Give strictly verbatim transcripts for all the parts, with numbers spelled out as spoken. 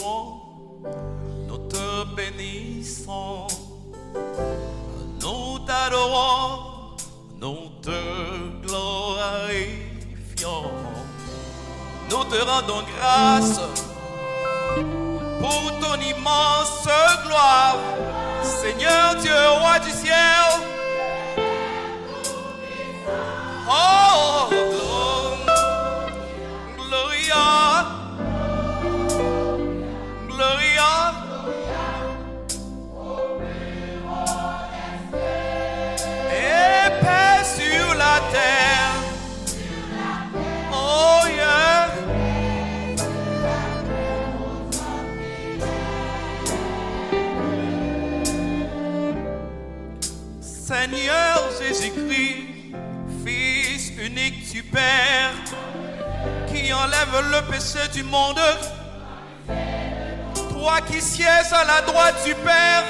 Nous te bénissons, nous t'adorons, nous te glorifions. Nous te rendons grâce pour ton immense gloire, Seigneur Dieu, roi du ciel. Oh, Gloria, Gloria. Et paix sur la terre. Oh yeah. Seigneur Jésus-Christ, Fils unique du Père, qui enlève le péché du monde, toi qui sièges à la droite du Père,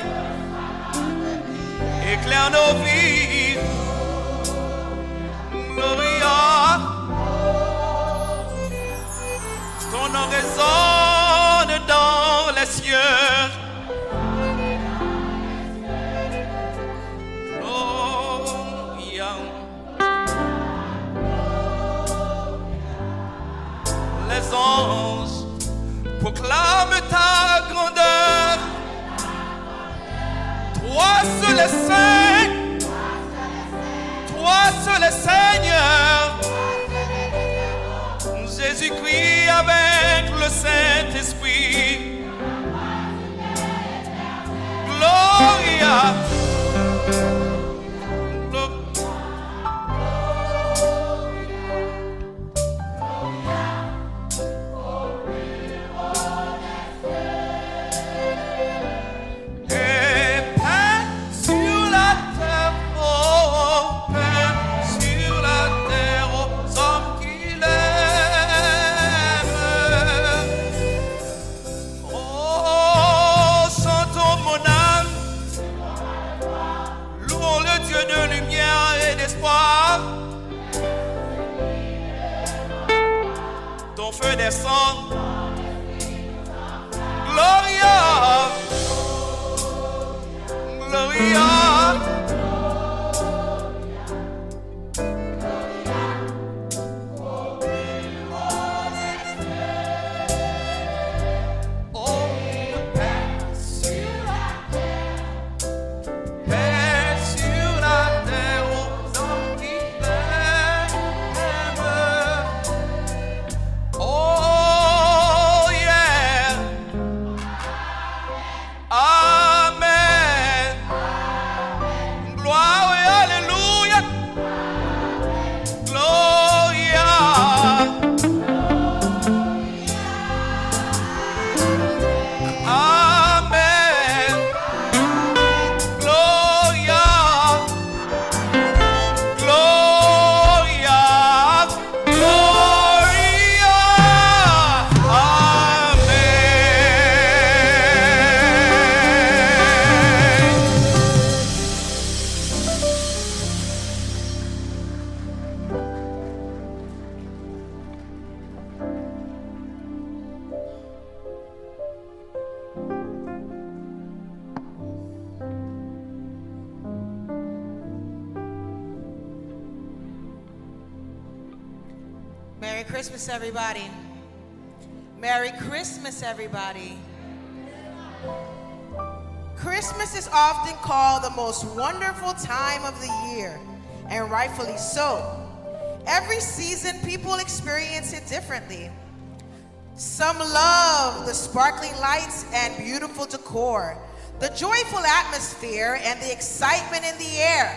éclaire nos vies. Gloria, ton nom résonne dans les cieux. Gloria. Les anges proclament ta grandeur. Toi seul es saint, toi seul es Seigneur. Jésus-Christ avec le Saint-Esprit. Gloria. Et paix sur la terre, oh, paix sur la terre aux hommes qui l'aiment. Oh, chantons, mon âme, louons le Dieu de lumière et d'espoir. Ton feu descend. Gloria. Gloria. Oh, paix sur la terre. Paix sur la terre aux hommes qui l'aiment. Oh yeah. Amen. Gloire et alléluia. Gloria. Amen. Gloria. Gloria. Gloria. Amen. Merry Christmas, everybody. Merry Christmas, everybody. Christmas is often called the most wonderful time of the year, and rightfully so. Every season, people experience it differently. Some love the sparkling lights and beautiful decor, the joyful atmosphere, and the excitement in the air.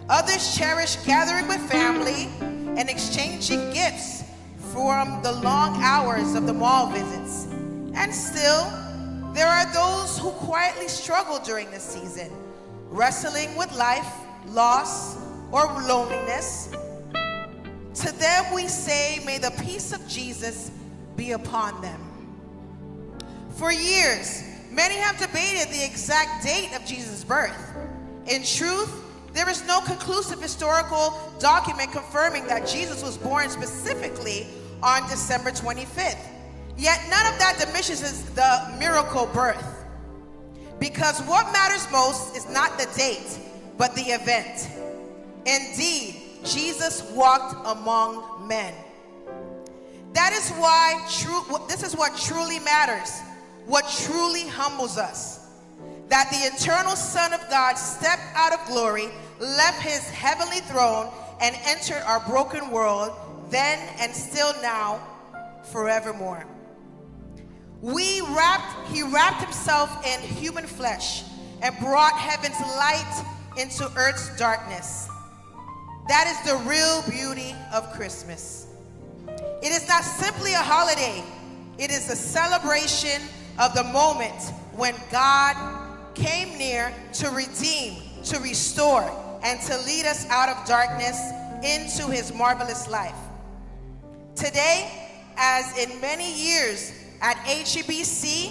Others cherish gathering with family and exchanging gifts from the long hours of the mall visits. And still, there are those who quietly struggle during this season, wrestling with life, loss, or loneliness. To them we say, may the peace of Jesus be upon them. For years, many have debated the exact date of Jesus' birth. In truth, there is no conclusive historical document confirming that Jesus was born specifically on December twenty-fifth. Yet none of that diminishes the miracle birth, because what matters most is not the date, but the event. Indeed, Jesus walked among men. That is why true, this is what truly matters, what truly humbles us. That the eternal Son of God stepped out of glory, left his heavenly throne, and entered our broken world, then and still now, forevermore. We wrapped, he wrapped himself in human flesh and brought heaven's light into earth's darkness. That is the real beauty of Christmas. It is not simply a holiday, it is a celebration of the moment when God came near to redeem, to restore, and to lead us out of darkness into his marvelous life. Today, as in many years at H E B C,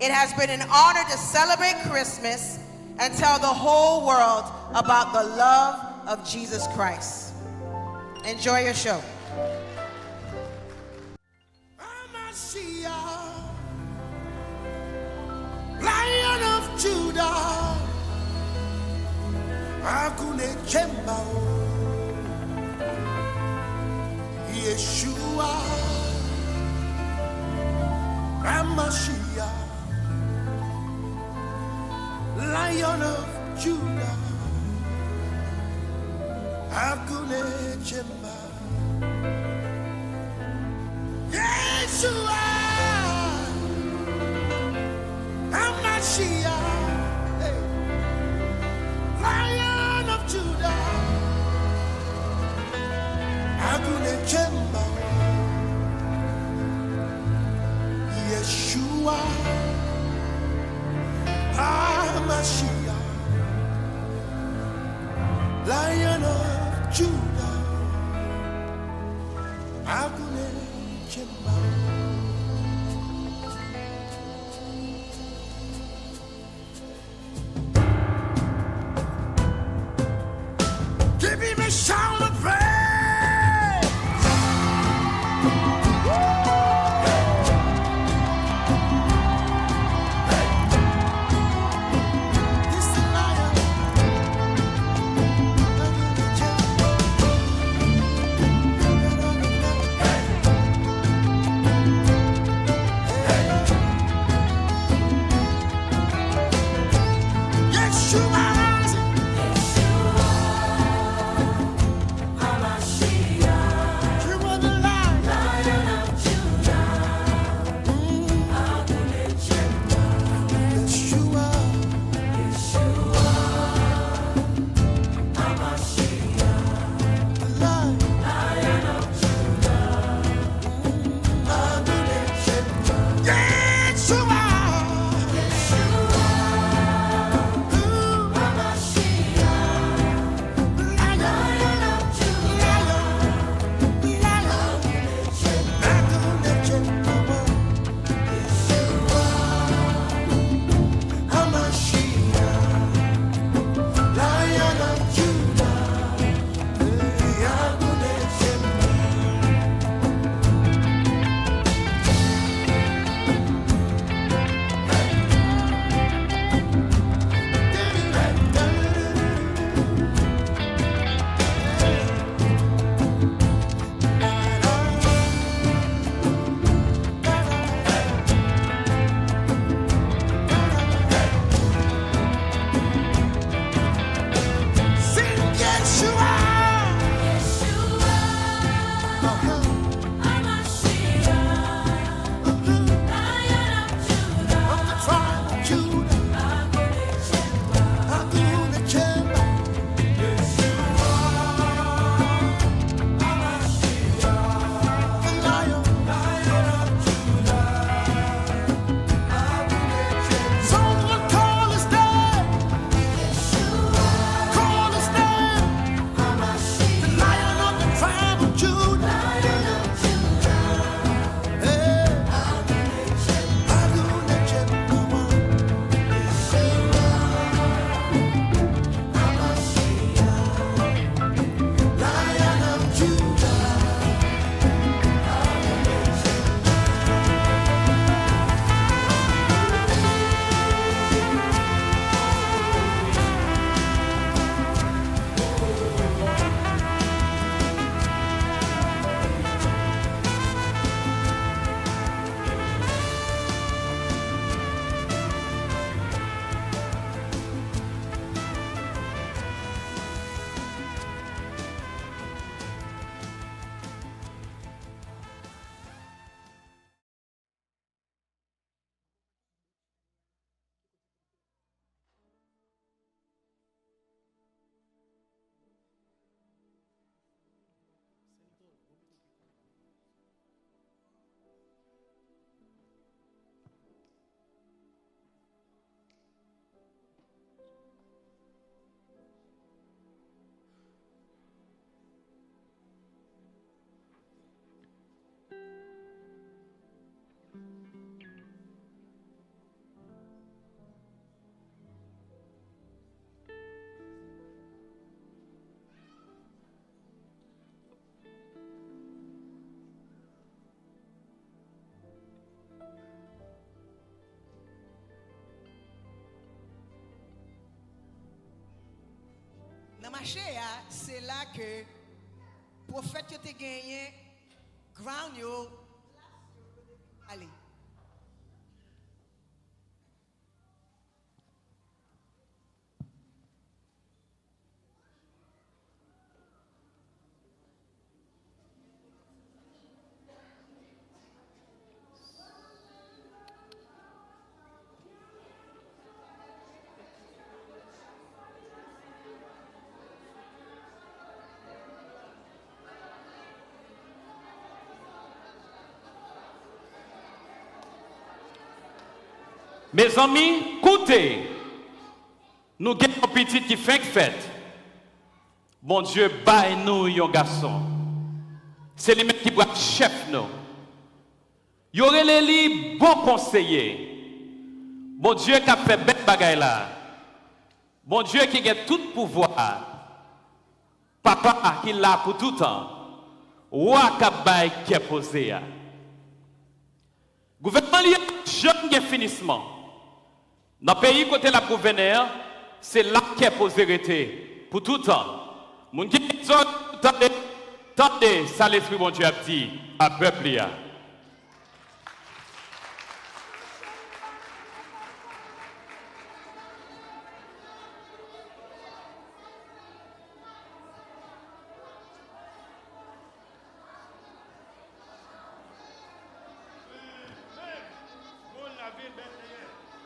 it has been an honor to celebrate Christmas and tell the whole world about the love of Jesus Christ. Enjoy your show. Hamashiach, Lion of Judah, Agune Jemba, Yeshua, Hamashiach, Lion of Judah, Agune Jemba. Yeshua, Hamashiach, hey, Lion of Judah, Agune Jemba, Yeshua, Hamashiach, Lion of Judah, Agune Jemba. Give him a shout of praise. Nan mache a, se la ke pwofèt yo te genyen crown yo, ale. Mezanmi, koute! Nou gen yon pitit ki fenk fèt. Bondye bay nou yon gason. Se li menm ki pral chèf nou. Yo rele li Bon Konseye. Bondye k ap fè bèl bagay la. Bondye ki gen tout pouvwa a. Papa ki la pou toutan. Wa k ap bay kè poze a. Gouvènman li a janm gen finisman. Nan peyi kote l ap gouvène an, se la kè poze rete pou toutan. Moun ki gen zòrèy pou tande, tande sa Lespri Bondye ap di a pèp li a.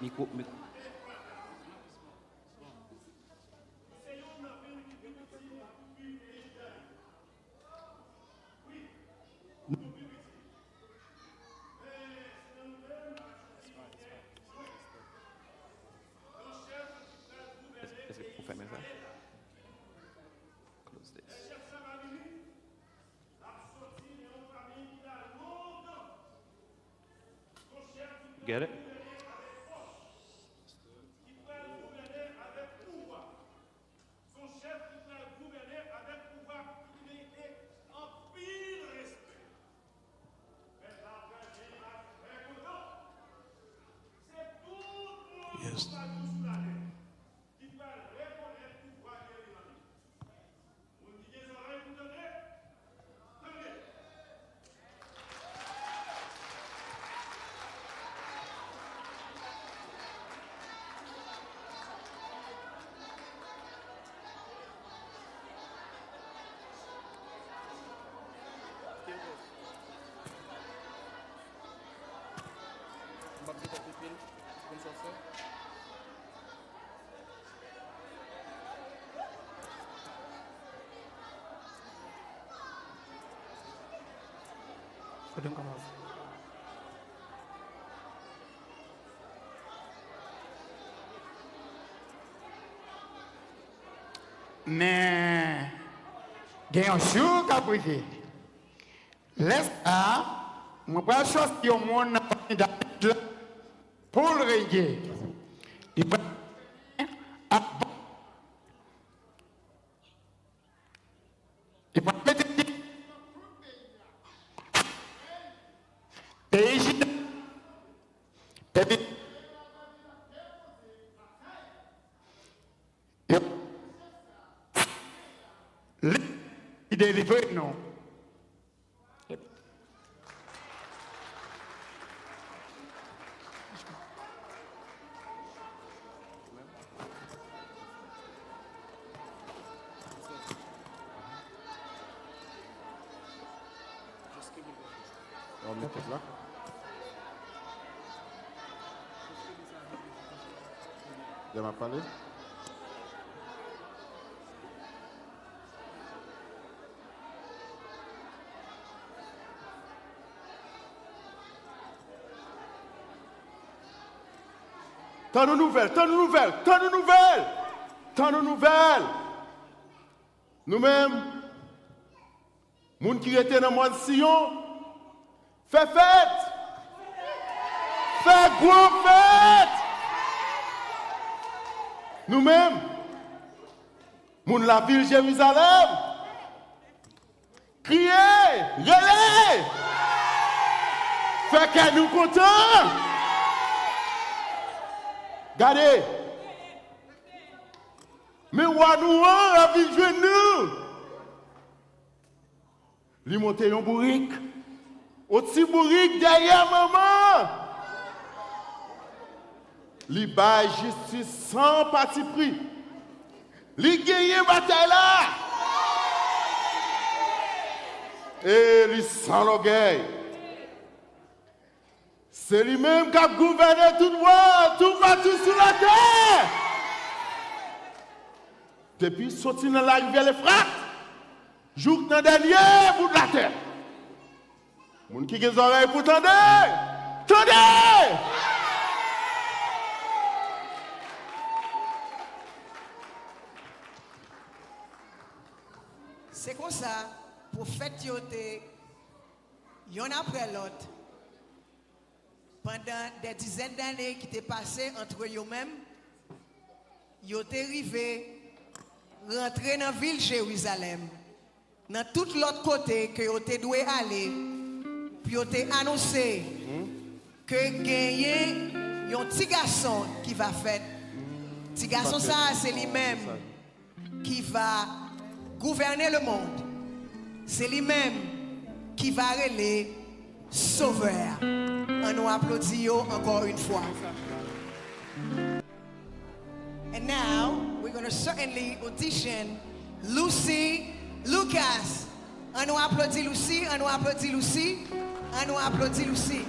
Mikwo, mikwo. Èske, èske ou fèmen sa? Close this. Get it? Yes. Kote m kòmanse? Men, gen yon jou k ap rive. Lè sa a, mwen pral chwazi yon moun nan fanmi David la pou l reye. Li pral ak bon. Li pral mete peyi Jida. Epi, yo, li, li delivre nou. Yon minit la. Lè m ap pale. Tann yon nouvèl, tann yon nouvèl, tann yon nouvèl, tann yon nouvèl. Nou menm, moun ki rete nan mòn Siyon, fè fèt! Fè gwo fèt! Nou menm, moun lavil Jerizalèm, kriye, rele! Fè kè nou kontan! Gade! Men wa nou an ap vin jwenn nou. Li monte yon bourik. Yon ti bourik dèyè manman. Li bay jistis san patipri. Li genyen batay la. E li san lògèy. Se li menm k ap gouvène tout wa, toupatou sou latè. Depi soti nan larivyè Lefrat, jouk nan dènye bout latè. Moun ki gen zòrèy pou tande, tande! Se konsa, pwofèt yo te, yonn apre lòt, pandan dè dizèn dane ki te pase antre yo menm, yo te rive rantre nan vil Jerizalèm, nan tout lòt kote ke yo te dwe ale, pou yo te anonse ke genyen yon ti gason ki va fèt. Ti gason sa a, se li menm ki va gouvène lemonn. Se li menm ki va rele Sovè a. Ann nou aplodi yo ankò yon fwa. And now, we're going to certainly audition Lucy Lucas. Ann nou aplodi Lucy, ann nou aplodi Lucy, ann nou aplodi Lucy.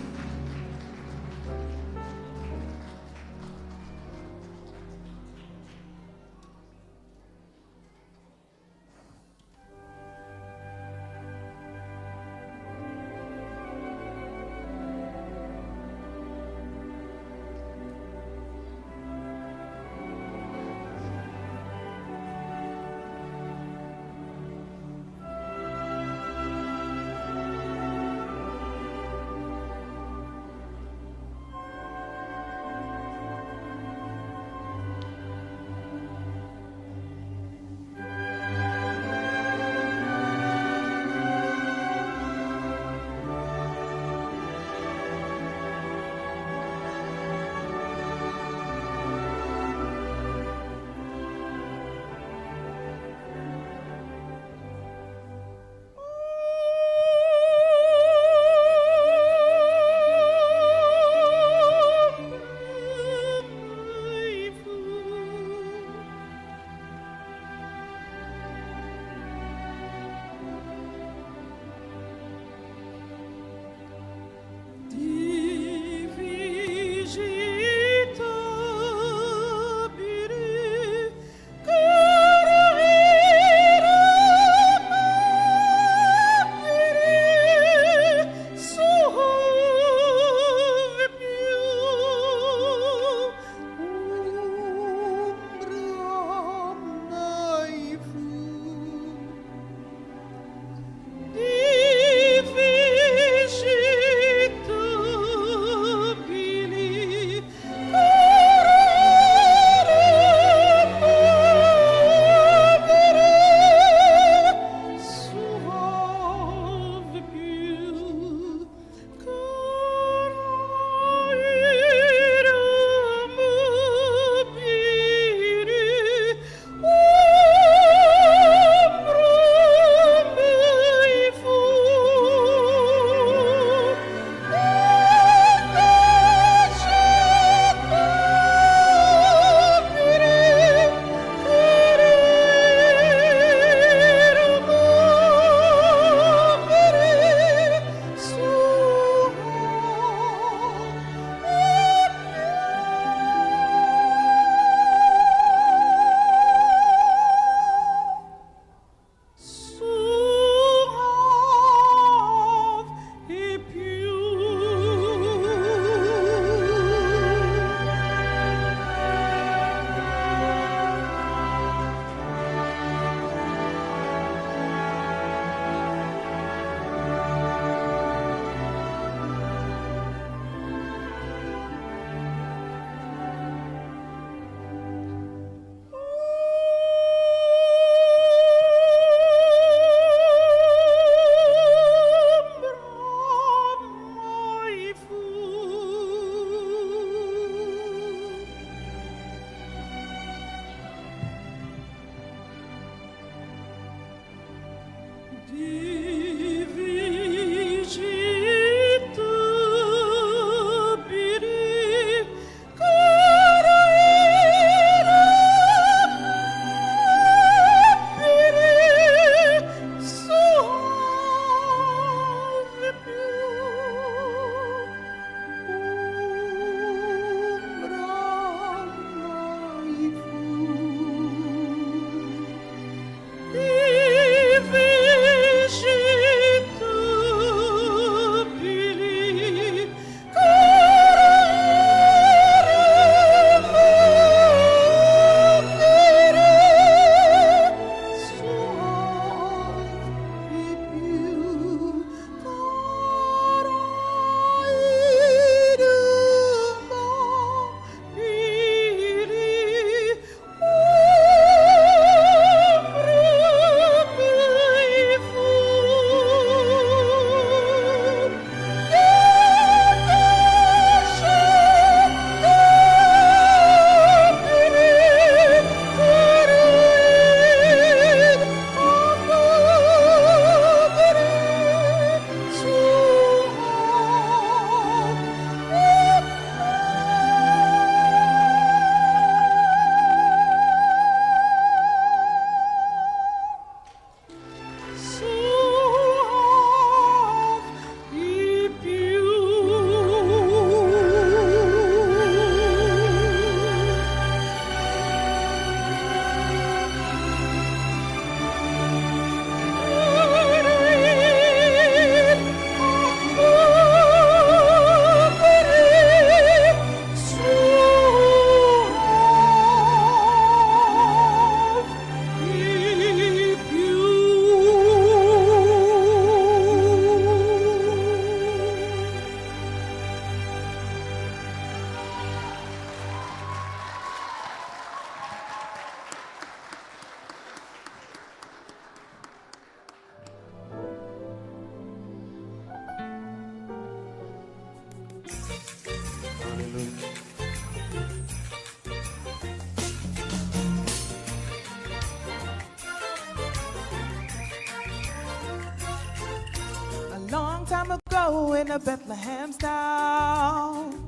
Time ago in a Bethlehem's town,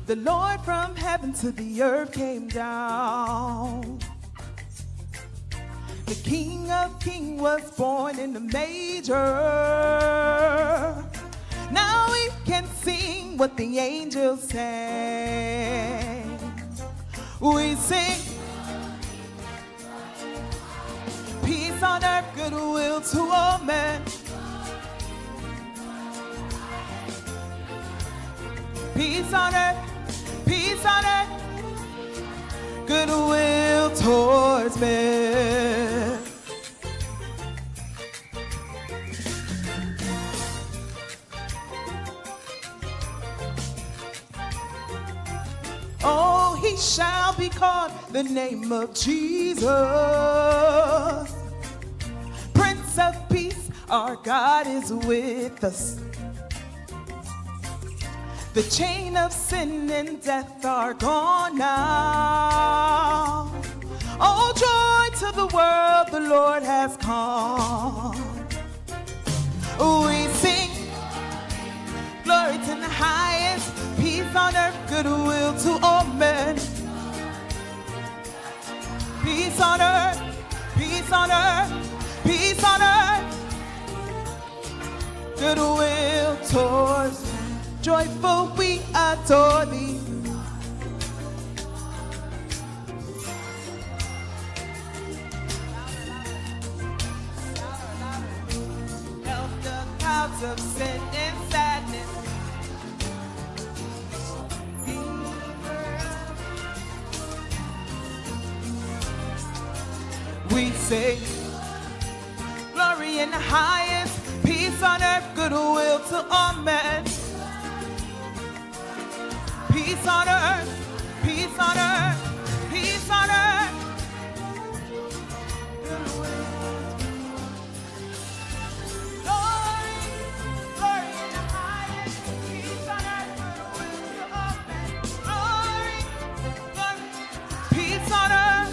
the Lord from heaven to the earth came down. The King of Kings was born in the manger. Now we can sing what the angels sang. We sing, peace on earth, goodwill to all men. Peace on earth, peace on earth, goodwill towards men. Oh, he shall be called the name of Jesus. Prince of Peace, our God is with us. The chain of sin and death are gone now. Oh, joy to the world, the Lord has come. We sing glory to the highest, peace on earth, goodwill to all men. Peace on earth, peace on earth, peace on earth, goodwill towards men. Joyful we adore thee. Help the clouds of sin and sadness. We say, glory in the highest, peace on earth, goodwill to all men. Peace on earth, peace on earth, peace on earth. Glory, glory in the highest, peace on earth, goodwill to all men. Glory, glory, peace on earth,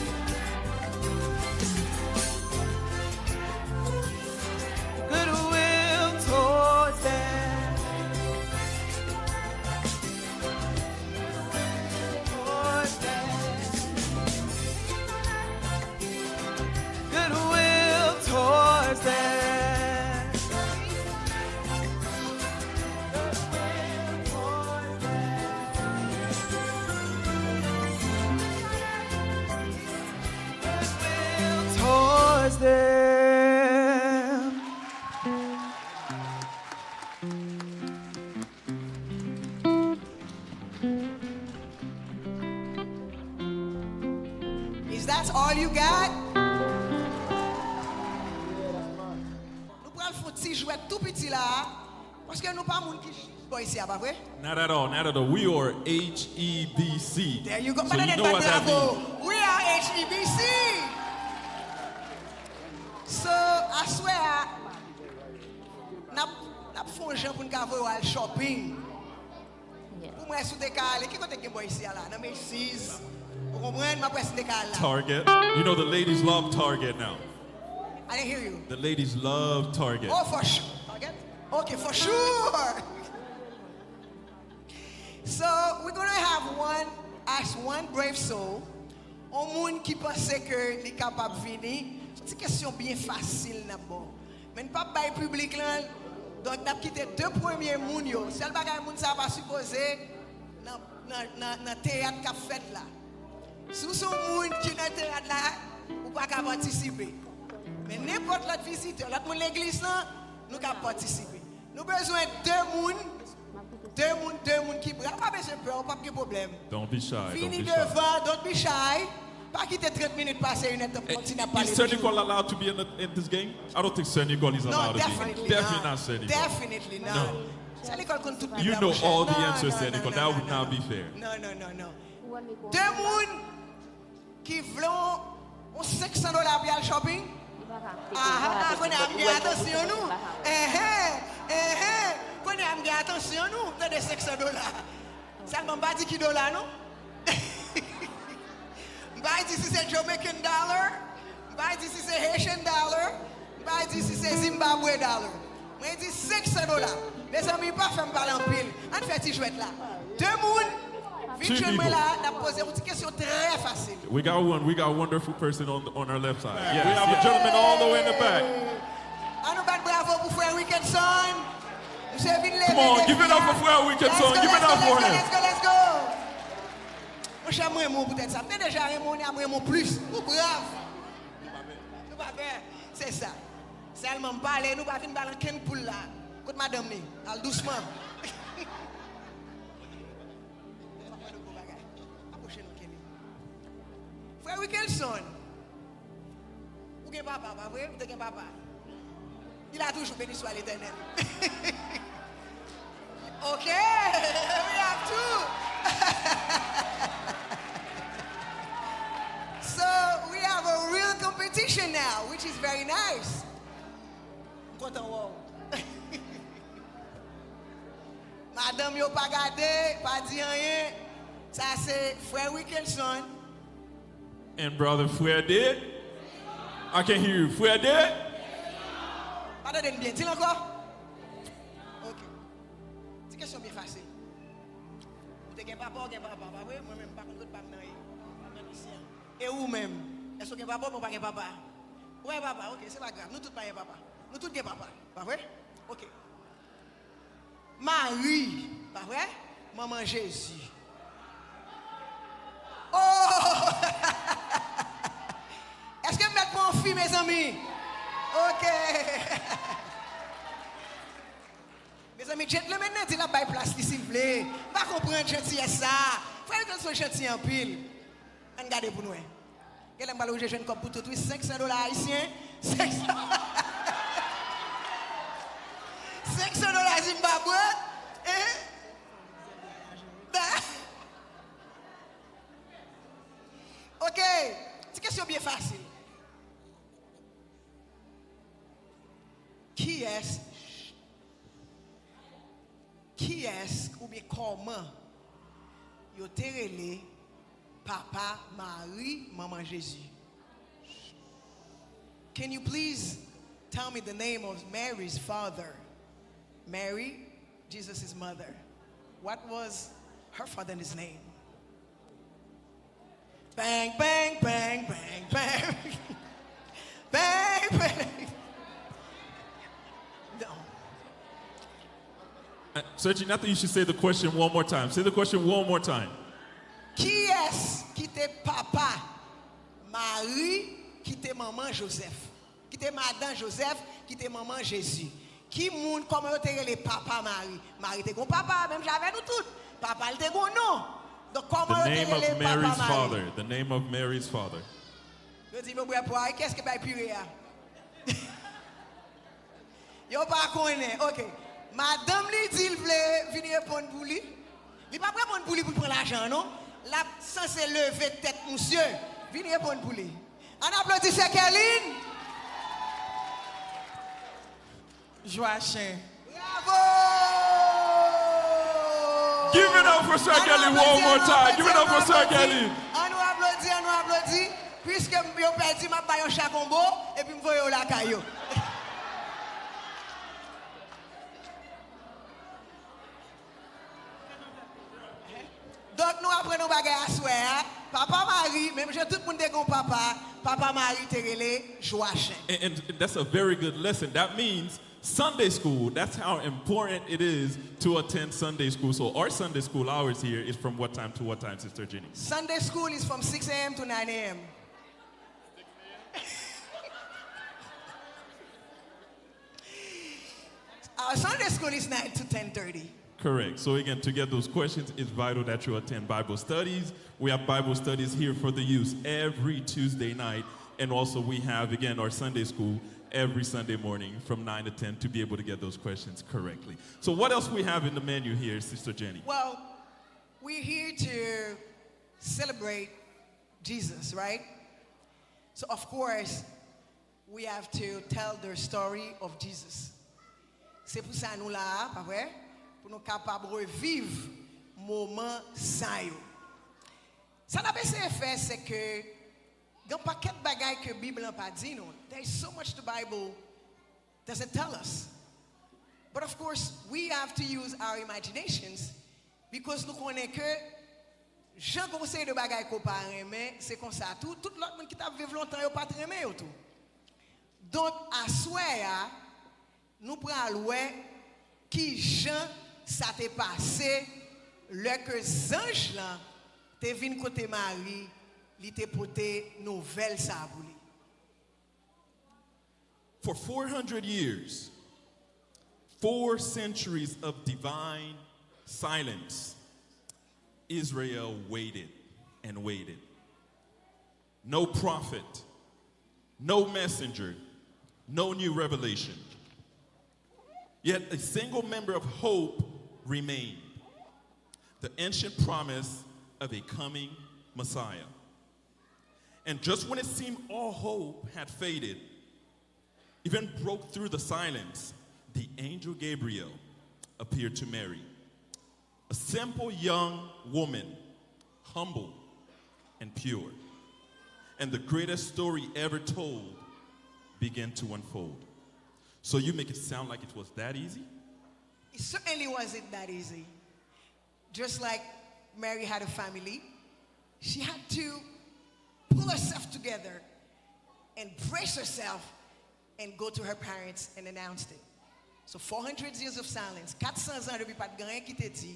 goodwill towards them. Goodwill towards them. Goodwill towards them. Is that all you got? Nou pral fè yon ti jwèt tou piti la a, paske nou pa moun ki jis bò isi a, pa vre? Not at all, not at all. We are H E B C. There you go. So you know what that means. We are H E B C. So, aswè a, n ap, n ap fè yon jan pou n ka voye w al shopping. Pou mwen, si w te ka ale, ki kote k gen bò isi a la? Nan Macy's. Ou konprann? M ap wè si m te ka al la. Target. You know the ladies love Target now. I didn't hear you. The ladies love Target. Oh, for sure. Target? Okay, for sure. So, we're gonna have one, ask one brave soul. Yon moun ki panse ke li kapab vini, se yon ti kesyon byen fasil n ap ba w. Men n p ap bay piblik lan, donk n ap kite de premye moun yo. Sèl bagay, moun sa a pa sipoze nan, nan, nan, nan teyat k ap fèt la. Si w se yon moun ki nan teyat la, ou pa ka patisipe. Men nenpòt lòt vizitè, lòt moun legliz lan, nou ka patisipe. Nou bezwen de moun, de moun, de moun ki prè. Ou pa bezwen pè, ou p ap gen pwoblèm. Don't be shy. Vini devan, don't be shy. Pa kite trant minit pase, inèdtan, pou kontinye ap pale. Is Sè Nicole allowed to be in, the, in this game? I don't think Sè Nicole is allowed to be. No, definitely not. Definitely not Sè Nicole. Definitely not. No. Sè Nicole konn tout Bib la, monchè. You know all the answers, Sè Nicole. That would not be fair. No, no, no, no. De moun ki vle yon, yon senk san dola pou y al shopping. Aha, kounye a m gen atansyon nou. Enhen, enhen. Kounye a m gen atansyon nou, tande senk san dola. Sèlman m pa di ki dola non. M pa di si se Jamaican dollar, m pa di si se Haitian dollar, m pa di si se Zimbabwe dollar. Mwen di senk san dola. Mezanmi, pa fè m pale anpil. Ann fè ti jwèt la. De moun vin jwenn mwen la, n ap poze yon ti kesyon trè fasil. We got one, we got a wonderful person on, on our left side. Yes, we have a gentleman all the way in the back. Ann nou bat bravo pou frè Wickenson. Misye vin leve defi a. Come on, give it up for frè Wickenson. Give it up for him. Let's go, let's go, let's go, let's go. Monchè, m renmen w poutèt sa. M te deja renmen w, men ap renmen w plis. Ou brav. Nou pa pè. Se sa. Sèlman m pale, nou pa vin bal ankenn poul la. Kot madanm li? Al dousman. Papa nou gwo bagay. Apwoche non, Kenny. Frè Wickenson, ou gen papa, pa vre? Ou te gen papa. Il a toujours béni soit l'Éternel. Ok, we have two. So, we have a real competition now, which is very nice. M kontan wè w. Madanm yo pa gade, pa di anyen. Sa se frè Wickenson. And brother Frè Dé. I can hear you. Frè Dé. Pa tande n byen. Di l ankò. Ok. Ti kesyon byen fasil. Ou te gen papa, ou gen papa, pa vre? Mwen menm, m pa konn kot pa m nan ye. M nan misyon. E ou menm? Èske w gen papa oubyen w pa gen papa? Ou pa gen papa, ok, se pa grav. Nou tout pa gen papa. Nou tout gen papa, pa vre? Ok. Mari, pa vre? Manman Jezi. Oh! Èske m mèt pran yon fi, mezanmi? Ok. Mezanmi, gentleman nan di l ap bay plas li, silvouplè. M pa konprann jantiyès sa. Frè Wickenson janti anpil. Ann gade pou n wè. Genlè m pral oblije jwenn kòb pou tout, wi. Senk san dola ayisyen. Senk san. Senk san dola Zimbabwe. Hein? Ok. Ti kesyon byen fasil. Kiyès, kiyès oubyen kòman yo te rele papa Mari, manman Jezi? Can you please tell me the name of Mary's father? Mary, Jesus' mother. What was her father's name? Bang, bang, bang, bang, bang. Bang, bang. Non. Uh, Sergine, I think you should say the question one more time. Say the question one more time. Kiyès ki te papa Mari, ki te manman Jozèf? Ki te madan Jozèf, ki te manman Jezi. Ki moun, kòman yo te rele papa Mari? Mari te gon papa, menm jan avè nou tout. Papa l te gon non. Donk, kòman yo te rele papa Mari? The name of Mary's father. The name of Mary's father. Yo di, "Mwen bwè pwa, kiyès ki bay pire a?" Yo pa konnen. Ok. Madanm li di l vle vin reponn pou li. Li p ap reponn pou li pou l pran lajan an, non. L ap sanse leve tèt misye. Vin reponn pou li. Ann aplodi sè Kerline. Joachim. Bravo! Give it up for Sir Kelly one more time. Give it up for Sir Kelly. Ann nou aplodi, ann nou aplodi. Piske yo pèdi, m ap ba yo chakonbo, epi m voye yo lakay yo. Donk, nou aprann yon bagay aswè a. Papa Mari, menm jan tout moun te gon papa, papa Mari te rele Joachim. And, and that's a very good lesson. That means Sunday school, that's how important it is to attend Sunday school. So our Sunday school hours here is from what time to what time, Sister Jenny? Sunday school is from six a m to nine a m. Our Sunday school is nine to ten thirty. Correct. So again, to get those questions, it's vital that you attend Bible studies. We have Bible studies here for the youth every Tuesday night. And also we have, again, our Sunday school every Sunday morning from nine to ten to be able to get those questions correctly. So what else we have in the menu here, Sister Jenny? Well, we're here to celebrate Jesus, right? So, of course, we have to tell the story of Jesus. Se pou sa nou la a, pa vre? Pou nou kapab reviv moman sa yo. Sa n ap eseye fè, se ke gen pakèt bagay ke Bib lan pa di nou. There is so much the Bible doesn't tell us. But of course, we have to use our imaginations because nou konnen ke jan gon seri de bagay ke w pa renmen, se konsa tou, tout lòt moun ki t ap viv lontan yo pa t renmen yo tou. Donk, aswè a, nou pral wè ki jan sa te pase lè ke zanj lan te vin kote Mari, li te pote nouvèl sa a pou li. For four hundred years, four centuries of divine silence, Israel waited and waited. No prophet, no messenger, no new revelation. Yet a single member of hope remained, the ancient promise of a coming Messiah. And just when it seemed all hope had faded, even broke through the silence, the angel Gabriel appeared to Mary, a simple young woman, humble and pure. And the greatest story ever told began to unfold. So you make it sound like it was that easy? It certainly wasn't that easy. Just like Mary had a family, she had to pull herself together and brace herself and go to her parents and announce it. So four hundred years of silence, kat san zan depi pa t gen anyen ki te di,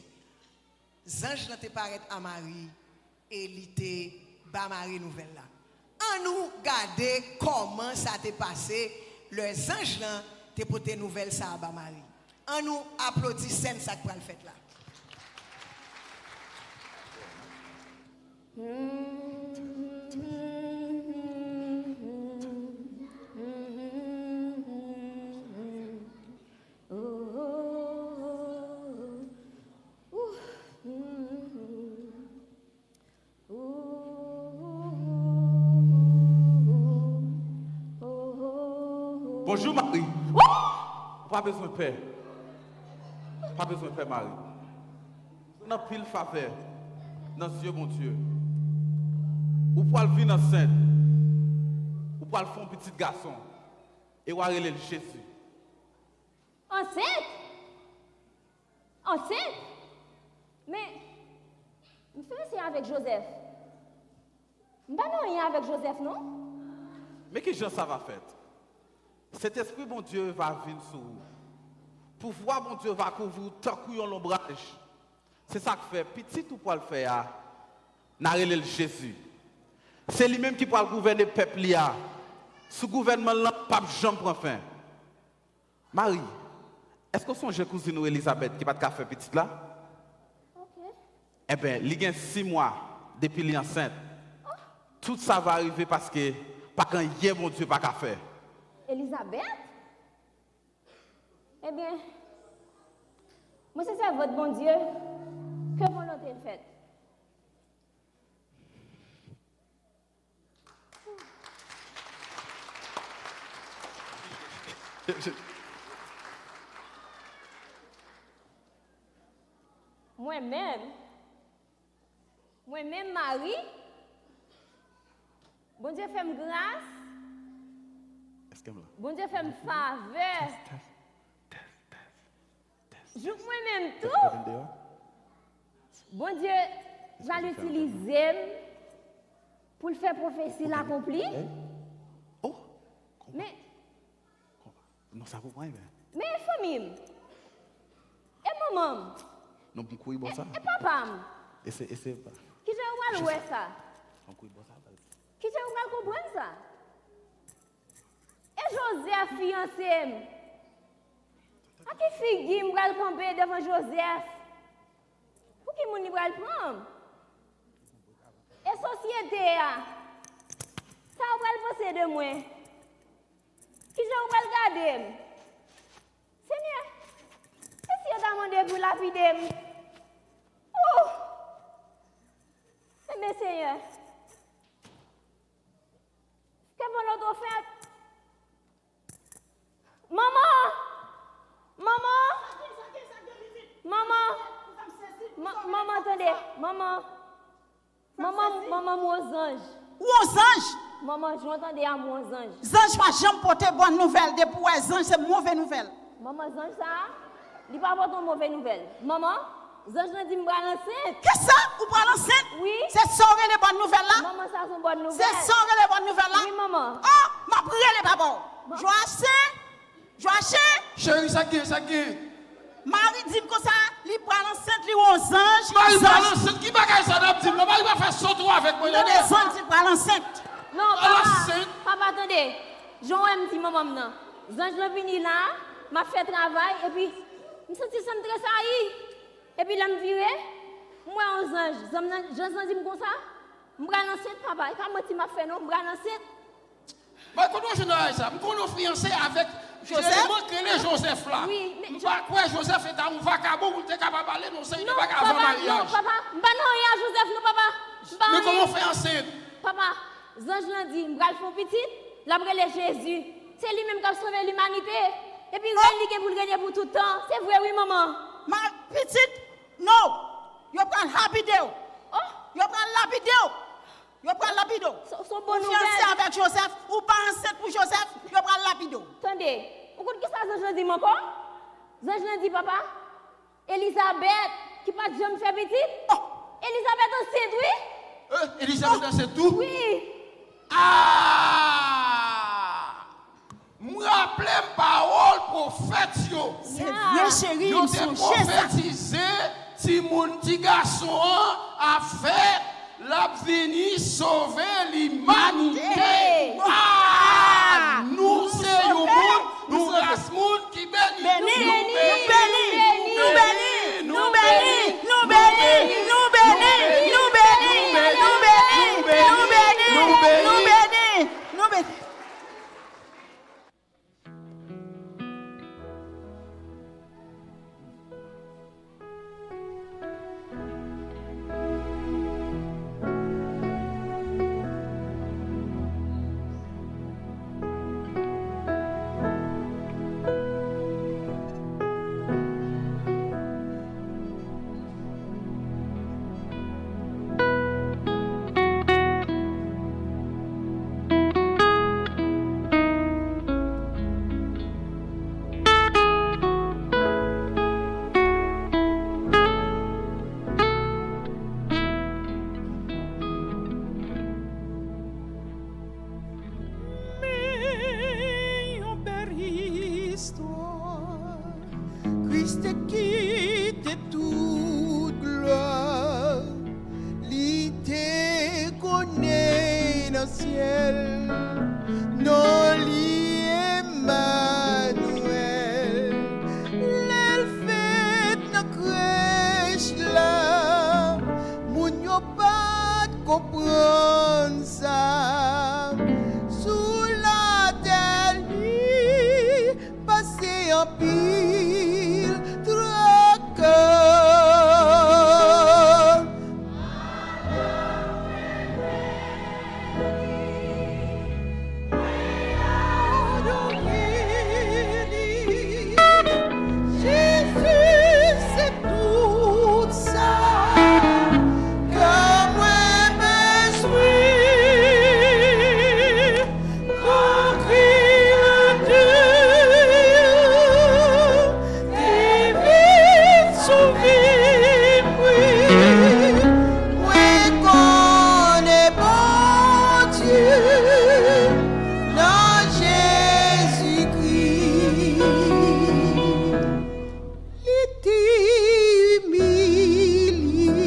zanj lan te parèt a Mari e li te ba Mari nouvèl la. Ann nou gade kòman sa te pase lè zanj lan te pote nouvèl sa a ba Mari. Ann nou aplodi sèn sa k pral fèt la. Bonjou Mari. Ou pa bezwen pè. Ou pa bezwen pè Mari. Ou jwenn anpil favè nan zye Bondye. Ou pwal vin ansent. Ou pwal fè yon pitit gason. E w a rele l Jezi. Ansent? Ansent? Men, m fè se avèk Jozèf. M pa nan anyen avèk Jozèf non. Men kijan sa va fèt? Sentespri Bondye va vin sou ou. Pouvwa Bondye va kouvri w tankou yon lonbraj. Se sa k fè pitit ou pwal fè a, n a rele l Jezi. Se li menm ki pwal gouvène pèp li a. Sou gouvènman l lan p ap janm pran fen. Mari, èske w sonje kouzin ou Elizabèt ki pa t ka fè pitit la? Ok. Enben, li gen sis mwa depi li ansent. Tout sa va rive paske pa gen anyen Bondye pa ka fè. Elizabèt? Ebyen, mwen se sèvant Bondye, ke volonte l fèt. Mwen menm, mwen menm Mari, Bondye fè m gras, Bondye fè m favè. Jouk mwen menm tou, Bondye pral itilize m pou l fè pwofesi l akonpli. Men, Non, sa pou mwen, men. Men fanmi m, e manman m, Non, pou m kouri bò sa. e papa m, E se, e se pa. kijan yo pral wè sa? Pou m kouri bò sa. Kijan yo pral konprann sa? E Jozèf fiyanse m. Ak ki figi m pral kanpe devan Jozèf? Pou ki moun li pral pran m? E sosyete a? Sa yo pral panse de mwen? Kijan yo pral gade m? Senyè, e si yo ta mande pou lapide m? Ooh! Enben Senyè, ke volonte w fèt. Manman! Manman! Manman! Manman, tande! Manman! Manman, manman, m wè yon zanj. Ou wè yon zanj? Manman, jan w tande a, m wè yon zanj. Zanj pa janm pote bòn nouvèl. Depi w wè zanj, se move nouvèl. Manman, zanj sa a, li pa pote yon move nouvèl. Manman, zanj lan di m pral ansent. Kisa? Ou pral ansent? Wi. Se sa w rele bòn nouvèl la? Manman, sa se yon bòn nouvèl. Se sa w rele bòn nouvèl la? Wi, manman. Oh, m ap rele papa w. Joachim! Joachim! Cheri, sa k gen, sa k gen? Mari di m konsa, li pral ansent, li wè yon zanj. Mari pral ansent? Ki bagay sa n ap di m la? Mari pa fè sòt ou avèk mwen. Tande, zanj di l pral ansent. Non, papa, papa, tande. Jan w wè m di manman m nan. Zanj lan vini la, m ap fè travay, epi m santi san m tresayi. Epi lè m vire, m wè yon zanj. Zanj lan, jan zanj di m konsa, m pral ansent, papa. E pa manti m ap fè non, m pral ansent. Mwen konnen w jwenn bagay sa. M konnen w fiyanse avèk Joseph? Sèlman k rele Joseph la. Wi, men m pa kwè Joseph se ta yon vakabon pou l te kapab ale nan yon seri de bagay avan maryaj. Non, papa, non, papa, m pa nan anyen a Joseph, non, papa. M pa anyen. Men kòman w fè ansent? Papa, zanj lan di, m pral fè yon pitit, l ap rele Jezi. Se li menm k ap sove limanite. Epi rèy li gen pou l rene pou tout tan. Se vre, wi, manman. Ma, pitit, non. Yo pral lapide w. Oh. Yo pral lapide w. Yo pral lapide w. Se, se yon bon nouvèl. Ou fiyanse avèk Joseph, ou pa ansent pou Joseph, yo pral lapide w. Tande, ou konn kisa zanj lan di m ankò? Zanj lan di, papa, Elizabèt, ki pa t janm fè pitit, oh, Elizabèt ansent, wi. Eh, Elizabèt ansent tou? Wi. Ah! M raple m pawòl pwofèt yo. Se vre, cheri, m sonje sa. Yo te pwofetize timoun, ti gason an ap fèt, l ap vini sove limanite. Ah! Nou se yon moun, yon ras moun ki beni. Beni, nou beni, nou beni, nou beni, nou beni, nou beni, nou beni, nou beni, nou beni, nou beni, nou beni, nou beni. Men yon bèl istwa. Kris te kite tout glwa li te konnen nan syèl. Non li Emanwèl. Lè l fèt nan krèch la, moun yo pa t konprann sa. Sou latè li pase anpil traka. Jezi, se tout sa kè mwen bezwen. Pou kreyatè te vin sove m, wi. Mwen konnen Bondye nan Jezikri. Li te imilye,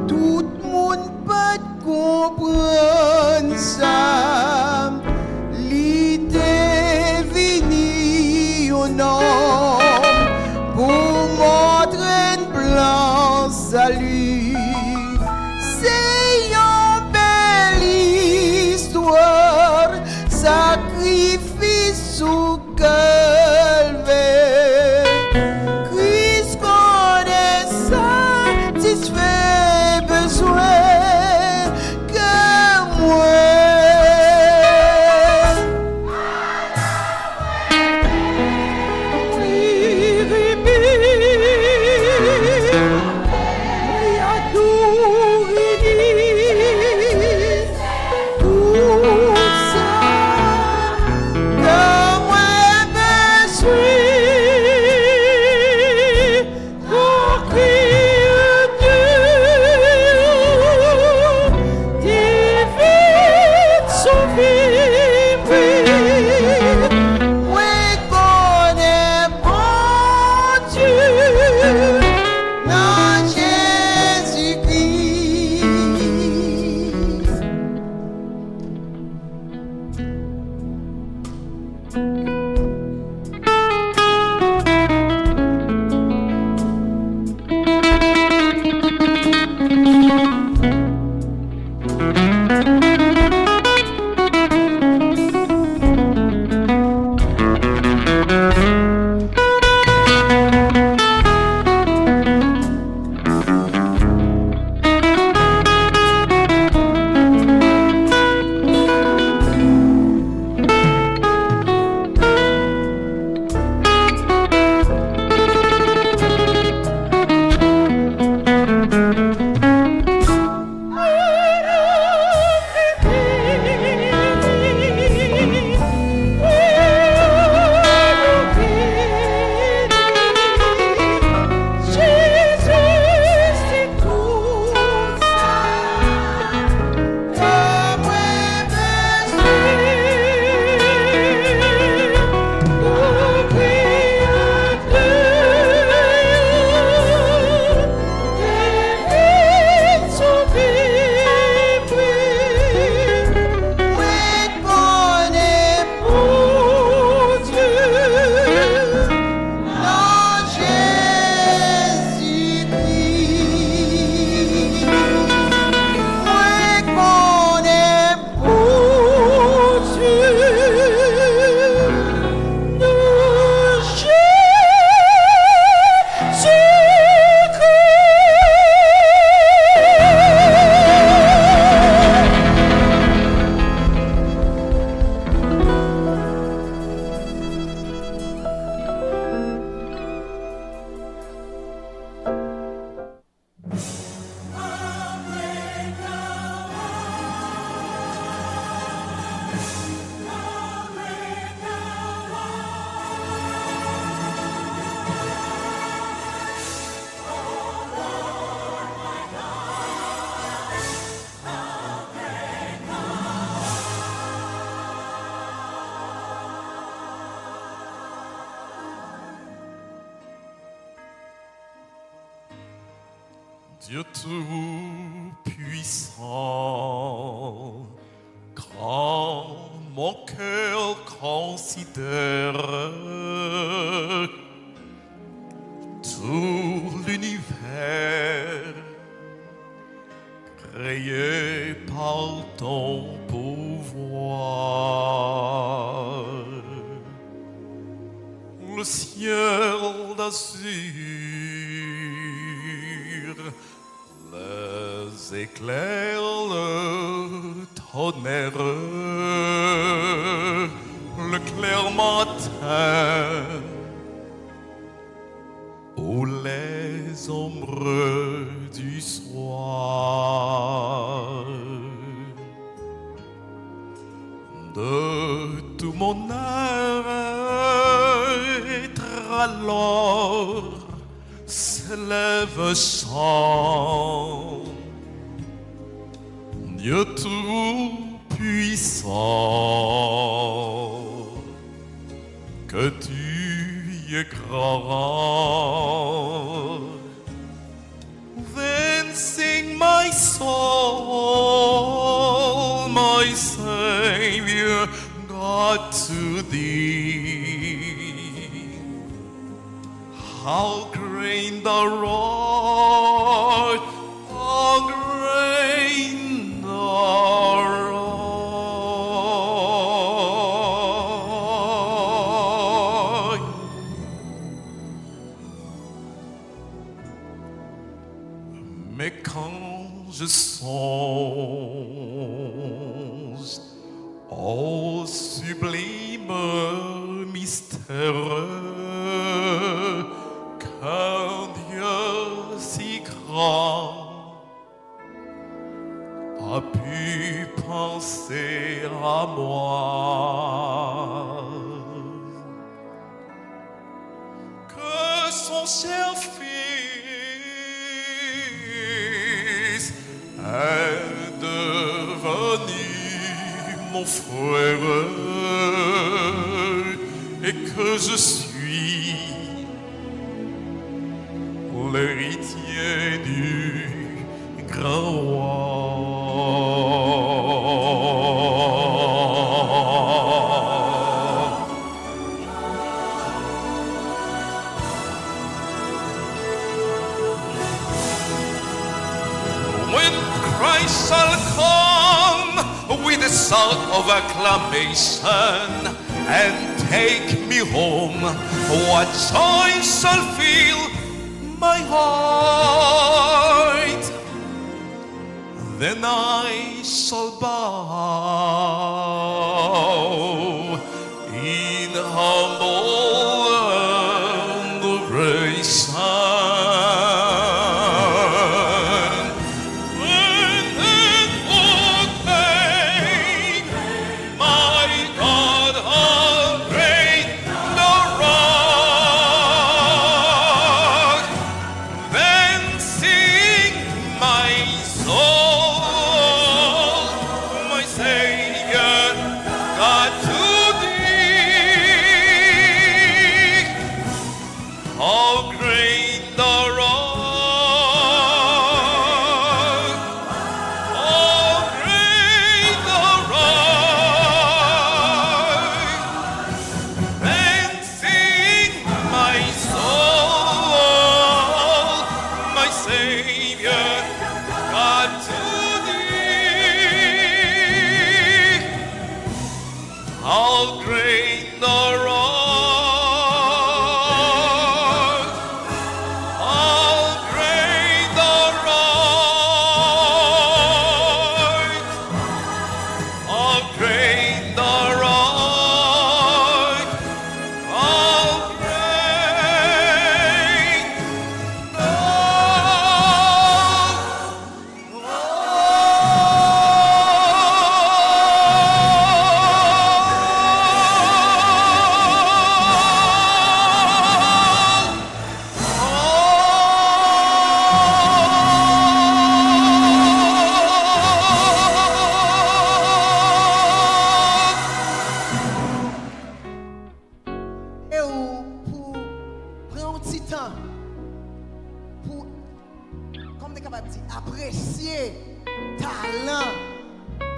tout moun pa t konprann sa. Li te vini yon nonm pou montre n plan sali. Se yon bèl istwa sakrifis sou Kalvè. Kris konnen satisfè bezwen kè Dieu Tout-Puissant, quand mon cœur considère tout l'univers créé par ton pouvoir, le ciel d'azur, les éclairs, le tonnerre, le clair matin ou les ombres du soir. De tout mon être alors s'élève un chant. Dieu Tout-Puissant, que tu es grand. Then sing, my soul, my Savior God, to thee. How great thou art, how great thou art. Mais quand je songe au sublime mystère qu'un Dieu si grand a pu penser à moi, que son cher Fils est devenu mon frère et que je suis l'héritier du grand roi. When Christ shall come with the shout of acclamation and take me home, what joy shall fill my heart. Then I shall bow in humble adoration. And then proclaim, my God, how great thou art. Then sing, my soul, my Savior God, to Talan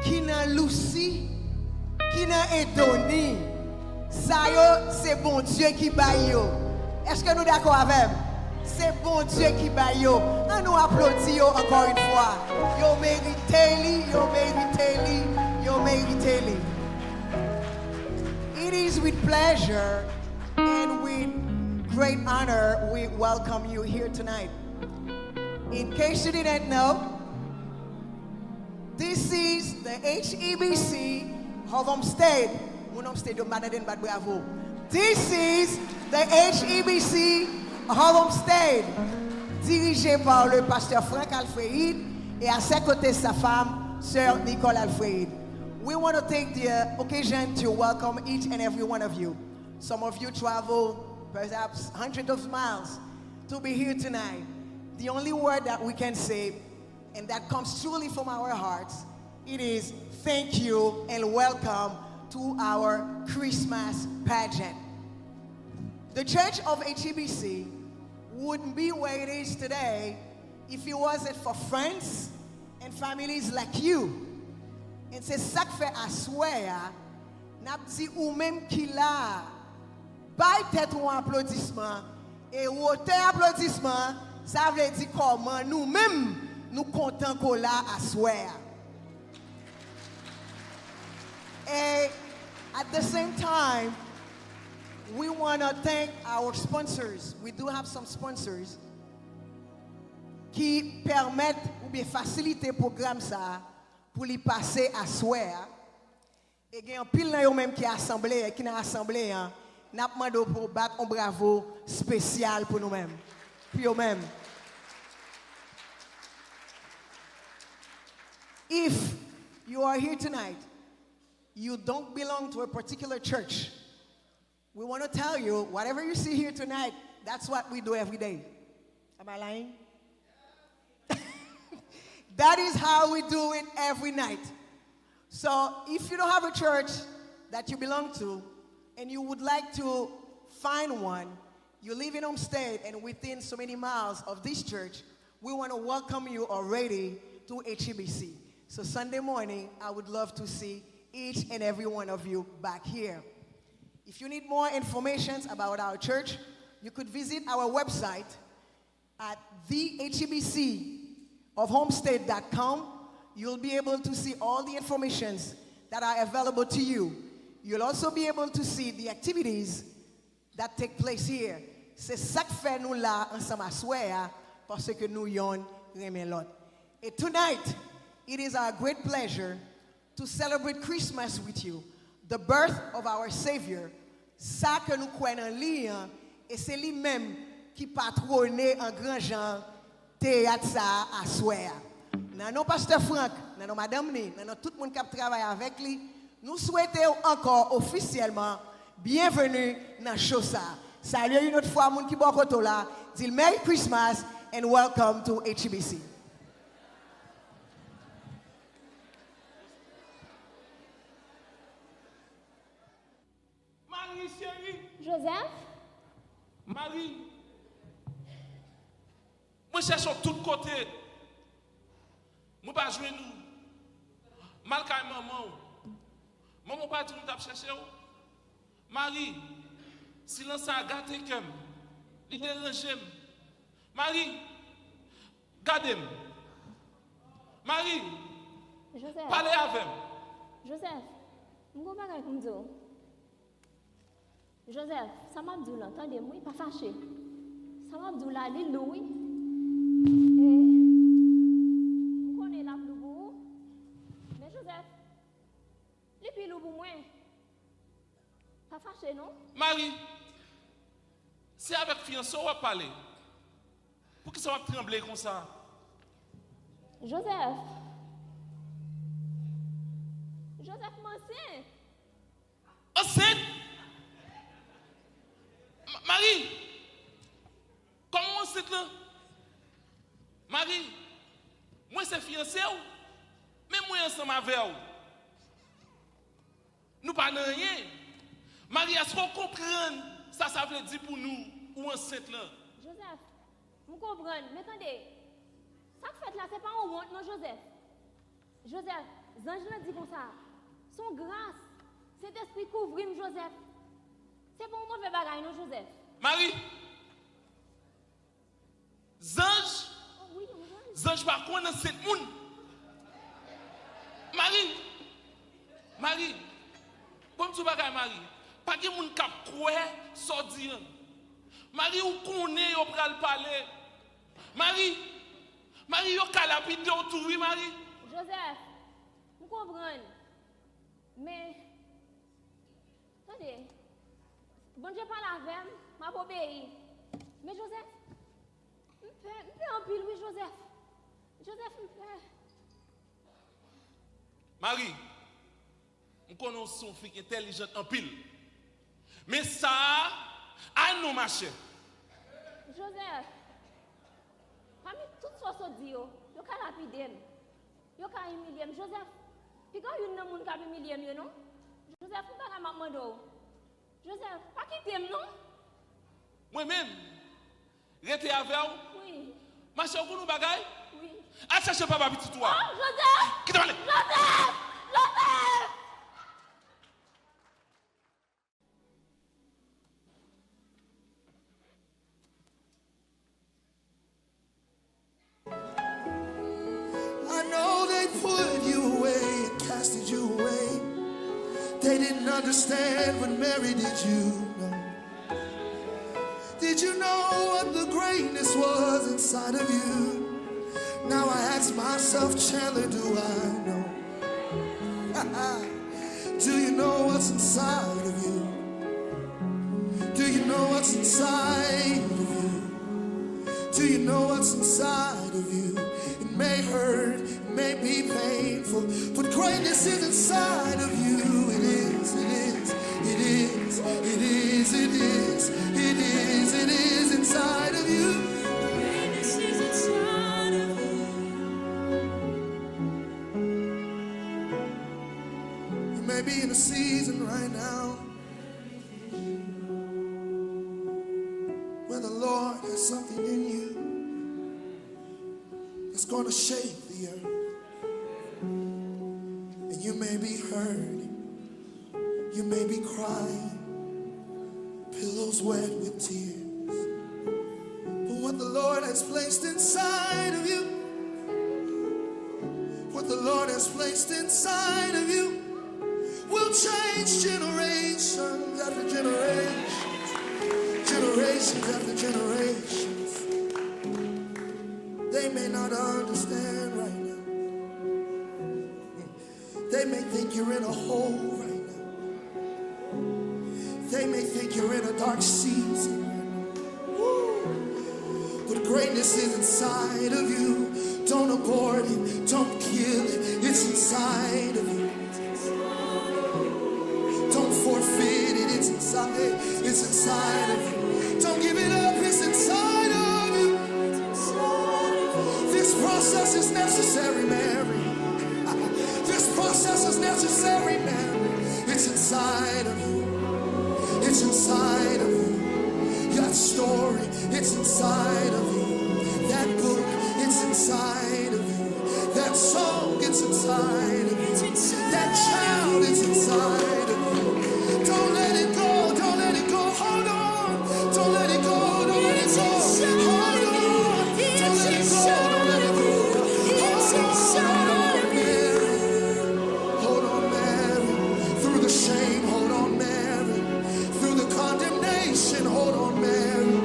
ki nan Lucy, ki nan Edony, sa yo se Bondye ki bay yo. Èske nou dakò avè m? Se Bondye ki bay yo. An nou aplodi yo ankò yon fwa. Yo merite li, yo merite li, yo merite li. It is with pleasure and with great honor we welcome you here tonight. In case you didn't know, this is the H E B C of Homestead. Moun Homestead yo, m pa tande n bat bravo. This is the H E B C of Homestead, dirigé par le pasteur Frank Alfréid et à ses côtés sa femme, sœur Nicole Alfréid. We want to take the uh, occasion to welcome each and every one of you. Some of you travel perhaps hundreds of miles to be here tonight. The only word that we can say, and that comes truly from our hearts, it is thank you and welcome to our Christmas pageant. The church of H E B C wouldn't be where it is today if it wasn't for friends and families like you. And se sa k fè aswè a, n ap di ou menm ki la a, bay tèt ou yon aplodisman, e wotè aplodisman an, sa vle di kòman nou menm nou kontan ke w la aswè a. E at the same time, we want to thank our sponsors. We do have some sponsors ki pèmèt oubyen fasilite pwogram sa a pou li pase aswè a. E gen anpil nan yo menm ki asanble, ki nan asanble an, n ap mande w pou w bat yon bravo espesyal pou nou menm, pou yo menm. If you are here tonight, you don't belong to a particular church. We want to tell you, whatever you see here tonight, that's what we do every day. Am I lying? That is how we do it every night. So if you don't have a church that you belong to and you would like to find one, you live in Homestead and within so many miles of this church, we want to welcome you already to H E B C. So Sunday morning, I would love to see each and every one of you back here. If you need more information about our church, you could visit our website at the H E B C of homestead dot com. You'll be able to see all the informations that are available to you. You'll also be able to see the activities that take place here. Se sa k fè nou la ansanm aswè a, paske nou yonn renmen lòt. And tonight, it is our great pleasure to celebrate Christmas with you, the birth of our Savior, sa ke nou kwè nan li an, e se li menm ki patwone an gran jan teyat sa a aswè a. Nan non Pastè Frank, nan non madanm li, nan non tout moun k ap travay avèk li, nou swete w ankò ofisyèlman byenveni nan cho sa a. Salye yon lòt fwa moun ki bò kote w la, di l Merry Christmas and welcome to H E B C. Marie chérie. Joseph? Marie, mwen chèche w tout kote. Mwen pa jwenn ou. M al kay manman w. Manman w pa di w m t ap chèche w. Marie, silans sa a gate kè m. Li deranje m. Marie, gade m. Marie, Joseph. Pale avè m. Joseph, m gon bagay pou m di w. Joseph, sa m ap di w lan, tande m wi, pa fache. Sa m ap di w la, li lou wi. E m konnen l ap lou pou ou. Men Joseph, li pi lou pou mwen. Pa fache non. Marie, se avèk fiyanse w w ap pale. Poukisa w ap tranble konsa? Joseph. Joseph, m ansent. Ansent? Ma- Marie, kòman w ansent lan? Marie, mwen se fiyanse w, men mwen ansanm avè w. Nou pa nan anyen. Marie, èske w konprann sa sa vle di pou nou, ou ansent lan? Joseph, m konprann, men tande, Sa k fèt la, se pa yon wont non, Jozèf. Jozèf, zanj lan di konsa, se yon gras. Sentespri kouvri m, Jozèf. Se pa yon move bagay non, Jozèf. Mari, zanj, zanj pa konn ansent moun. Mari, Mari, bon m di w bagay, Mari. Pa gen moun k ap kwè sa w di an. Mari, ou konnen yo pral pale. Mari, Mari, yo ka lapide w tou wi, Mari. Jozèf, m konprann. Men, tande, Bondye pale avè m, m ap obeyi. Men Jozèf, m pè, m pè anpil wi, Jozèf. Jozèf, m pè. Mari, m konnen w se yon fi k entèlijant anpil. Men sa a, a non, machè. Jozèf, pami tout sa w sot di yo, yo ka lapide m. Yo ka imilye m. Jozèf, piga w youn nan moun k ap imilye m yo, non. Jozèf, yon bagay m ap mande w. Jozèf, pa kite m, non. Mwen menm, rete avè w? Wi. Machè, ou konn yon bagay? Wi. Al chache papa pitit ou a. Oh, Jozèf! Kite m ale! Jozèf! Jozèf! I know they put you away and casted you away. They didn't understand what Mary did you know. Did you know what the greatness was inside of you? Now I ask myself, Chandler, do I know? Do you know what's inside of you? Do you know what's inside of you? Do you know what's inside of you? It may hurt, it may be painful, but greatness is inside of you. It is, it is, it is, it is, it is, it is, it is inside of you. Greatness is inside of you. You may be in a season right now where the Lord has something in you that's going to shake the earth. And you may be hurting. You may be crying. Pillows wet with tears. But what the Lord has placed inside of you, what the Lord has placed inside of you, will change generations after generations, generations after generations. They may not understand right now. They may think you're in a hole right now. They may think you're in a dark season right now. Woo! But greatness is inside of you. Don't abort it. Don't kill it. It's inside of you. Don't forfeit it. It's inside. It's inside of you. Don't give it up. It's inside of you. This process is necessary, Mary. This process is necessary, Mary. It's inside of you. It's inside of you. That story, it's inside of you. That book, it's inside of you. That song, it's inside of you. That child, it's inside of you. Don't let it go. Don't let it go. Hold on. Don't let it go. Don't let it go. Hold on. Don't let it go. Don't let it go. Hold on, Mary. Hold on, Mary. Through the shame, hold on, Mary. Through the condemnation, hold on, Mary.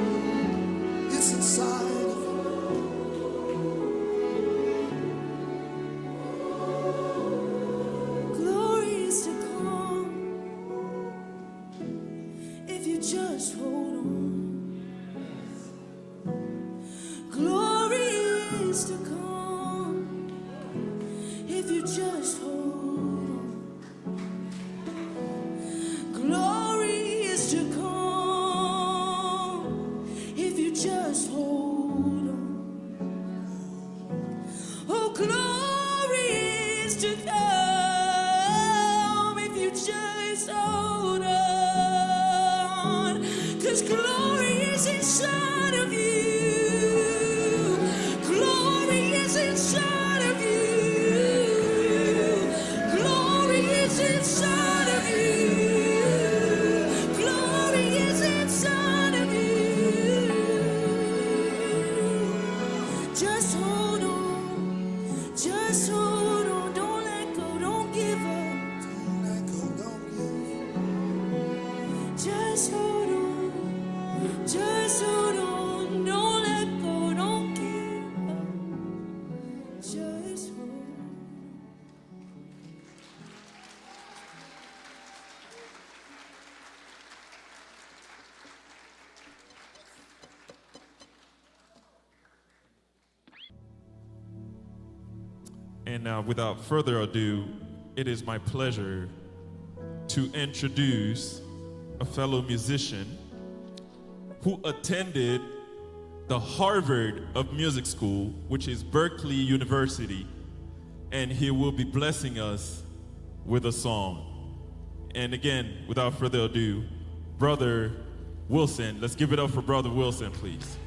It's inside of you. Glory is to come if you just hold on. Glory is to come if you just hold on. Glory is to come if you just hold on. Oh, glory is to come if you just hold on. 'Cause glory is inside of you. Glory is And now, without further ado, it is my pleasure to introduce a fellow musician who attended the Harvard of Music School, which is Berklee University, and he will be blessing us with a song. And again, without further ado, Brother Wilson. Let's give it up for Brother Wilson, please.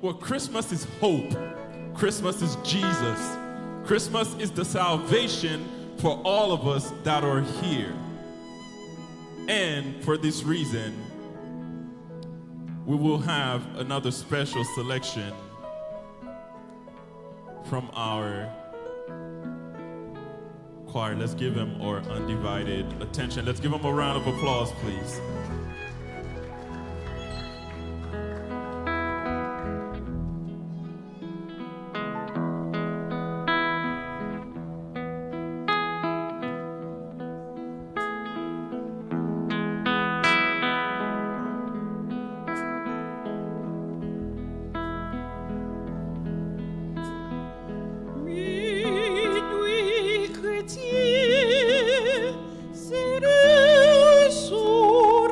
Well, Christmas is hope. Christmas is Jesus. Christmas is the salvation for all of us that are here. And for this reason, we will have another special selection from our choir. Let's give him our undivided attention. Let's give him a round of applause, please. Minwi kretyen, se de sou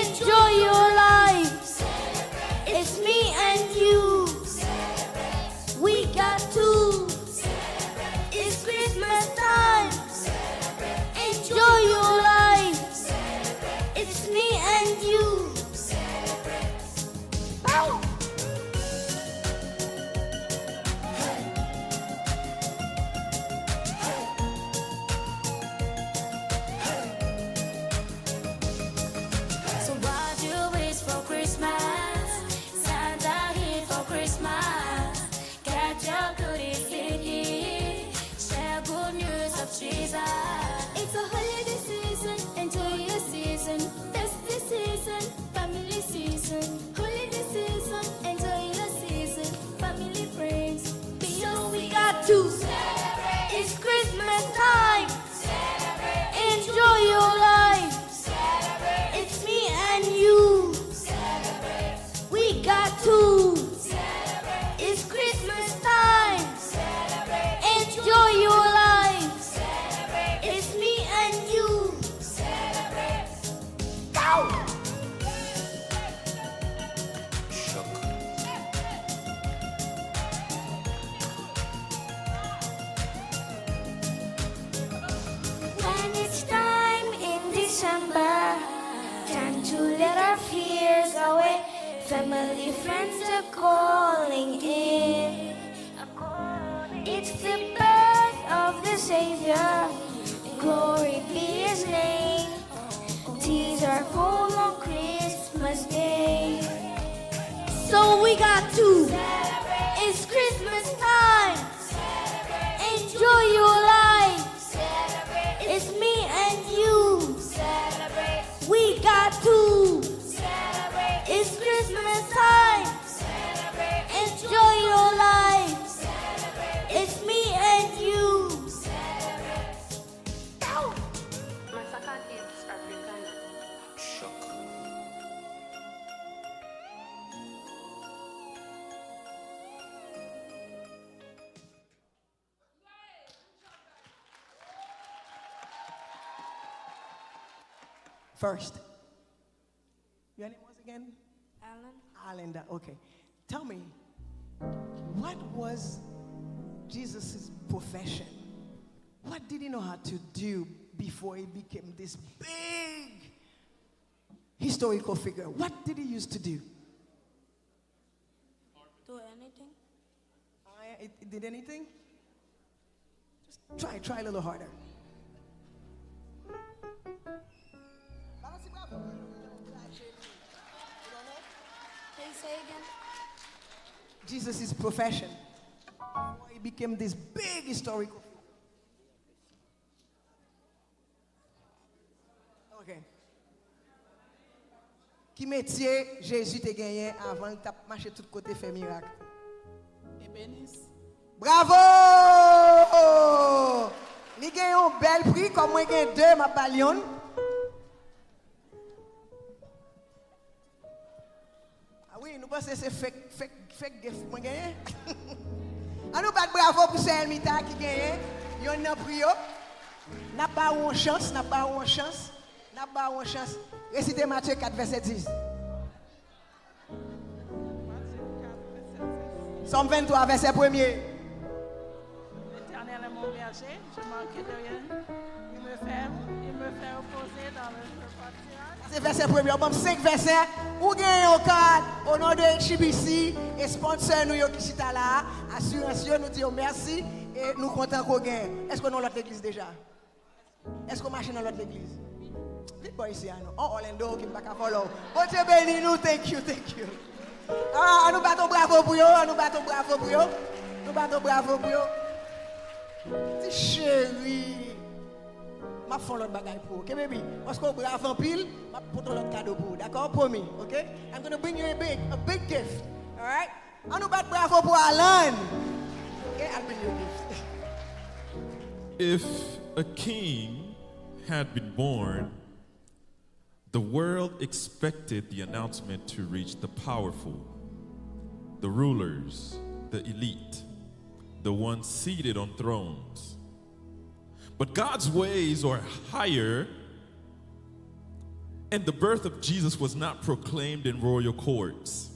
Enjoy your life. It's me and you. We got to. It's Christmas time. Enjoy your life. It's me and you. Bow. So what you wish for Christmas? Santa here for Christmas. Get your goodies in here. Share good news of Jesus. It's a holiday season, enjoy your season. Festive season, family season. Holiday season, enjoy your season. Family, friends, be so we got to celebrate. It's Christmas time. Celebrate. Enjoy your life. Celebrate. It's me and you. Celebrate. We got to. Celebrate. It's Christmas time. Celebrate. Enjoy your life. Celebrate. It's me and you. Celebrate. Go! When it's time in December, time to let our fears away. Family, friends are calling in. It's the birth of the Savior. Glory be his name. Tears are full on Christmas Day. So we got to. It's Christmas time. Enjoy your life. It's me and you. We got to. It's Christmas time. Enjoy your life. It's me and you. Masaka Kids Africana. Shock. First. Your name was again? Alan. Alan, that, okay. Tell me, what was Jesus' profession? What did he know how to do before he became this big historical figure? What did he used to do? Do anything? I, it, it did anything? Just try, try a little harder. Can you say again? Jesus' profession. Before he became this big historical figure. Ok. Ki metye Jezi te genyen avan l t ap mache tout kote fè mirak? Ebenis. Bravo! Li gen yon bèl pri, kòm mwen gen de, m ap ba l yonn. Ah wi, nou panse se fake, fake, fake gift mwen genyen? An nou bat bravo pou sè Elmita ki genyen yonn nan pri yo. N ap ba ou yon chans, n ap ba ou yon chans, n ap ba ou yon chans. Resite Matye kat vèsè dis. Sòm venntwa, vèsè premye. L'Éternel est mon berger, je manquerai de rien. Il me fait, il me fait reposer dans le verdure pâturages. Sa se vèsè premye. Ou ban m senk vèsè. Ou gen yon kat. O non de H B C e sponsor nou yo ki chita la a, asirans yo, nou di yo mèsi e nou kontan ke w genyen. Èske w nan lòt legliz deja? Èske w mache nan lòt legliz? Vin bò isi a non. Oh, Orlando, ok, m pa ka vòlò w. Bondye beni nou, thank you, thank you. Ah, an nou bat yon bravo pou yo, an nou bat yon bravo pou yo. Nou bat yon bravo pou yo. Ti cheri. M ap fè yon lòt bagay pou ou, ok, baby? Paske w brav anpil, m ap pote yon lòt kado pou ou, dakò? Pwomi, ok? I'm gonna bring you a big, a big gift, alright? An nou bat bravo pou Alan. Ok, I'll bring you a gift. If a king had been born, the world expected the announcement to reach the powerful, the rulers, the elite, the ones seated on thrones. But God's ways are higher And the birth of Jesus was not proclaimed in royal courts,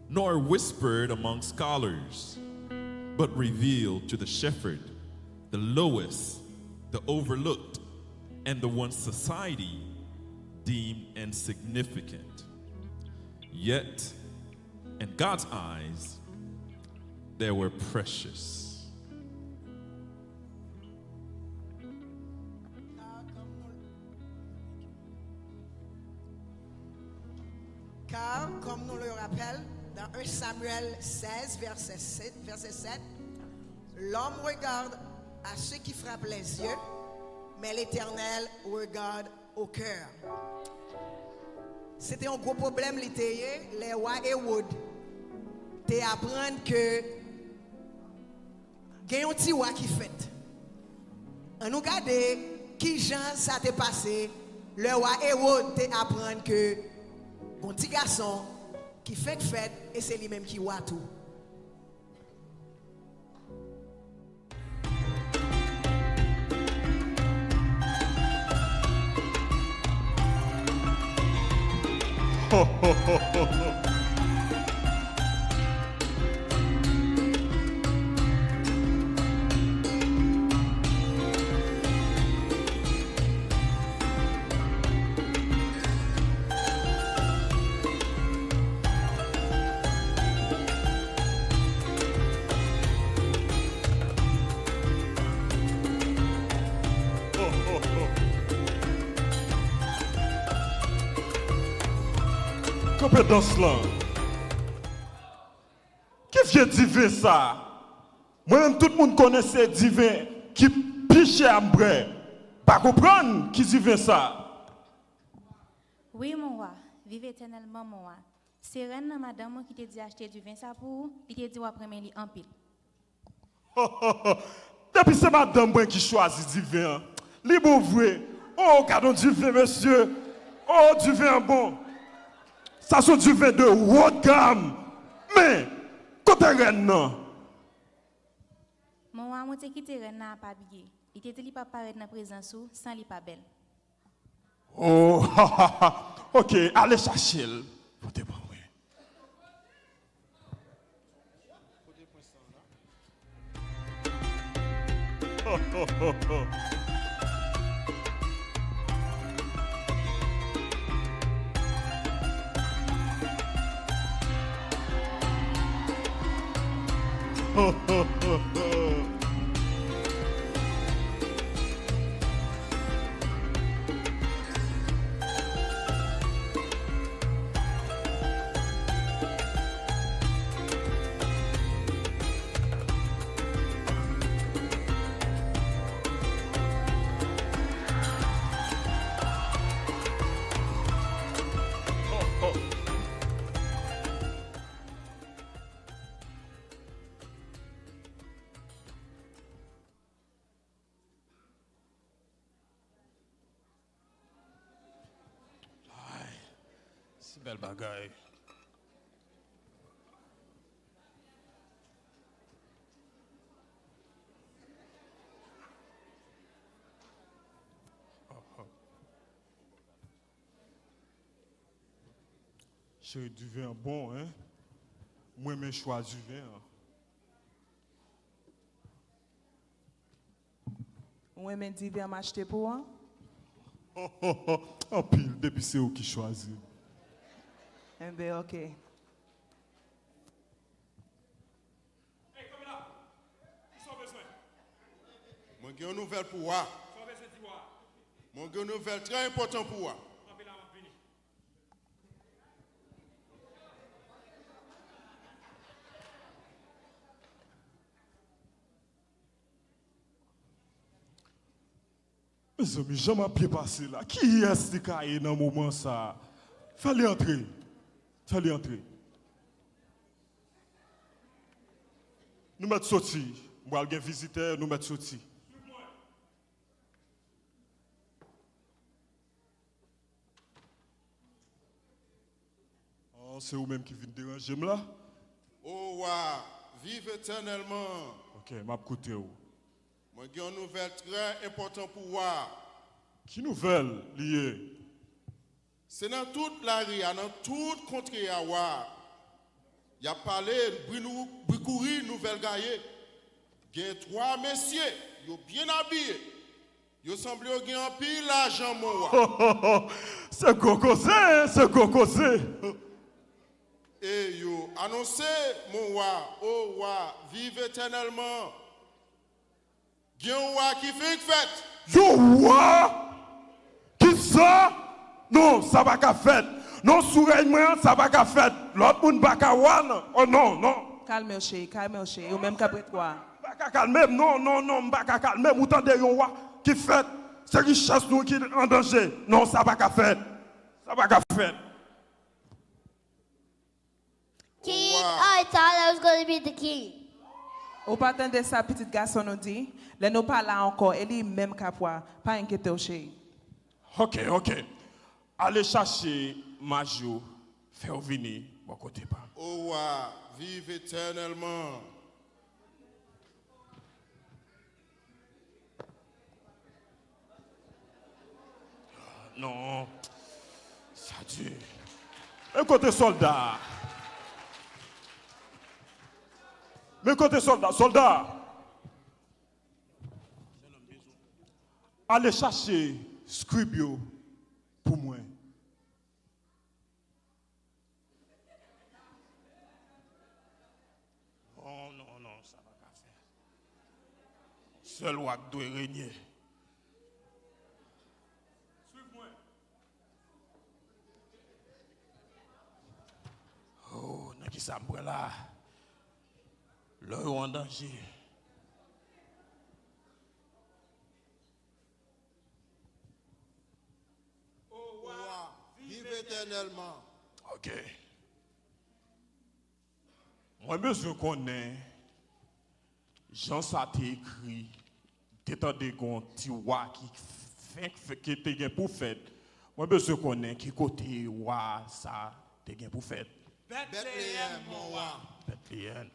nor whispered among scholars, but revealed to the shepherd, the lowest, the overlooked, and the ones society deemed insignificant. Yet, in God's eyes, they were precious. Car, comme nous le rappelle dans un Samuel seize, verset sept, verset sept, l'homme regarde à ce qui frappe les yeux, mais l'Éternel regarde au cœur. Se te yon gwo pwoblèm li te ye lè wa Ewòd te aprann ke gen yon ti wa ki fèt. Ann nou gade ki jan sa te pase lè wa Ewòd te aprann ke gon ti gason ki fenk fèt e se li menm ki wa tou. Kanpe dans lan. Ki vye diven sa? Mwen menm, tout moun konnen se diven ki pi chè a m bwè. Pa konprann ki diven sa. Wi, mon wa, viv etènèlman, mon wa. Se rèn nan madanm ou ki te di achte diven sa pou ou, li te di w ap renmen li anpil. Depi se madanm mwen ki chwazi diven an, li bon vre. Oh, gad on diven, mesye. Oh, diven an bon. Sa se yon diven de haut de gamme. Men, kote rèn nan? Mon wa, mwen te kite rèn nan ap abiye. Li te di li p ap parèt nan prezans ou san li pa bèl. Oh, ok, ale chache l. Pote ban mwen. Ay, se bèl bagay. Cheri, diven an bon, en. Mwen renmen chwa diven an. Ou renmen diven m achte pou ou an? Anpil, depi se ou ki chwazi. Enben, ok. Ey, kanpe la! Kisa w bezwen? Mwen gen yon nouvèl pou wa. Sa w bezwen di wa? Mwen gen yon nouvèl trè enpòtan pou wa. Kanpe la, m ap vini. Mezanmi, jan m ap byen pase la, kiyès li ka ye nan moman sa a? Fè li antre. Fè li antre. Nou mèt soti. M pral gen vizitè, nou mèt soti. Oh, se ou menm ki vin deranje m la? O wa, viv etènèlman! Ok, m ap koute w. Mwen gen yon nouvèl trè enpòtan pou wa. Ki nouvèl li ye? Se nan tout lari a, nan tout kontre a, wa a. Y ap pale bri nou, bri kouri nouvèl gaye. Gen twa mesye, yo byen abiye. Yo sanble yo gen anpil lajan, mon wa. Se gwo koze, se gwo koze. E yo anonse, mon wa, o wa, viv etènèlman. Gen yon wa ki fenk fèt. Yon wa? Kisa? Non, sa pa ka fèt. Non, sou rèy mwen an, sa pa ka fèt. Lòt moun pa ka wa, non. Oh non, non. Kalme w, cheri, kalme w, cheri. Ou menm k ap ret wa. M pa ka kalme m, non, non, non, m pa ka kalme m. Ou tande yon wa ki fèt? Se richès nou ki an danje. Non, sa pa ka fèt. Sa pa ka fèt. King, I thought I was gonna be the king. Ou pa tande sa pitit gason nou di? Lè nou pa la ankò, e li menm k ap wa. Pa enkyete w, cheri. Ok, ok. Ale chache maj yo, fè yo vini bò kote pa m. O wa, viv etènèlman. Non. Sa di. Men kote sòlda a? Men kote sòlda? Sòlda! Ale chache skrib yo pou mwen. Non, non, non, sa pa ka fèt. Sèl wa k dwe renye. Swiv mwen. Oh, nan ki sa m pran la? Lè yo an danje. O wa, viv etènèlman. Ok. Mwen bezwen konnen jan sa te ekri. M te tande gon ti wa ki fenk fè, ki te gen pou fèt. Mwen bezwen konnen ki kote wa sa te gen pou fèt. Betleyèm, mon wa. Betleyèm.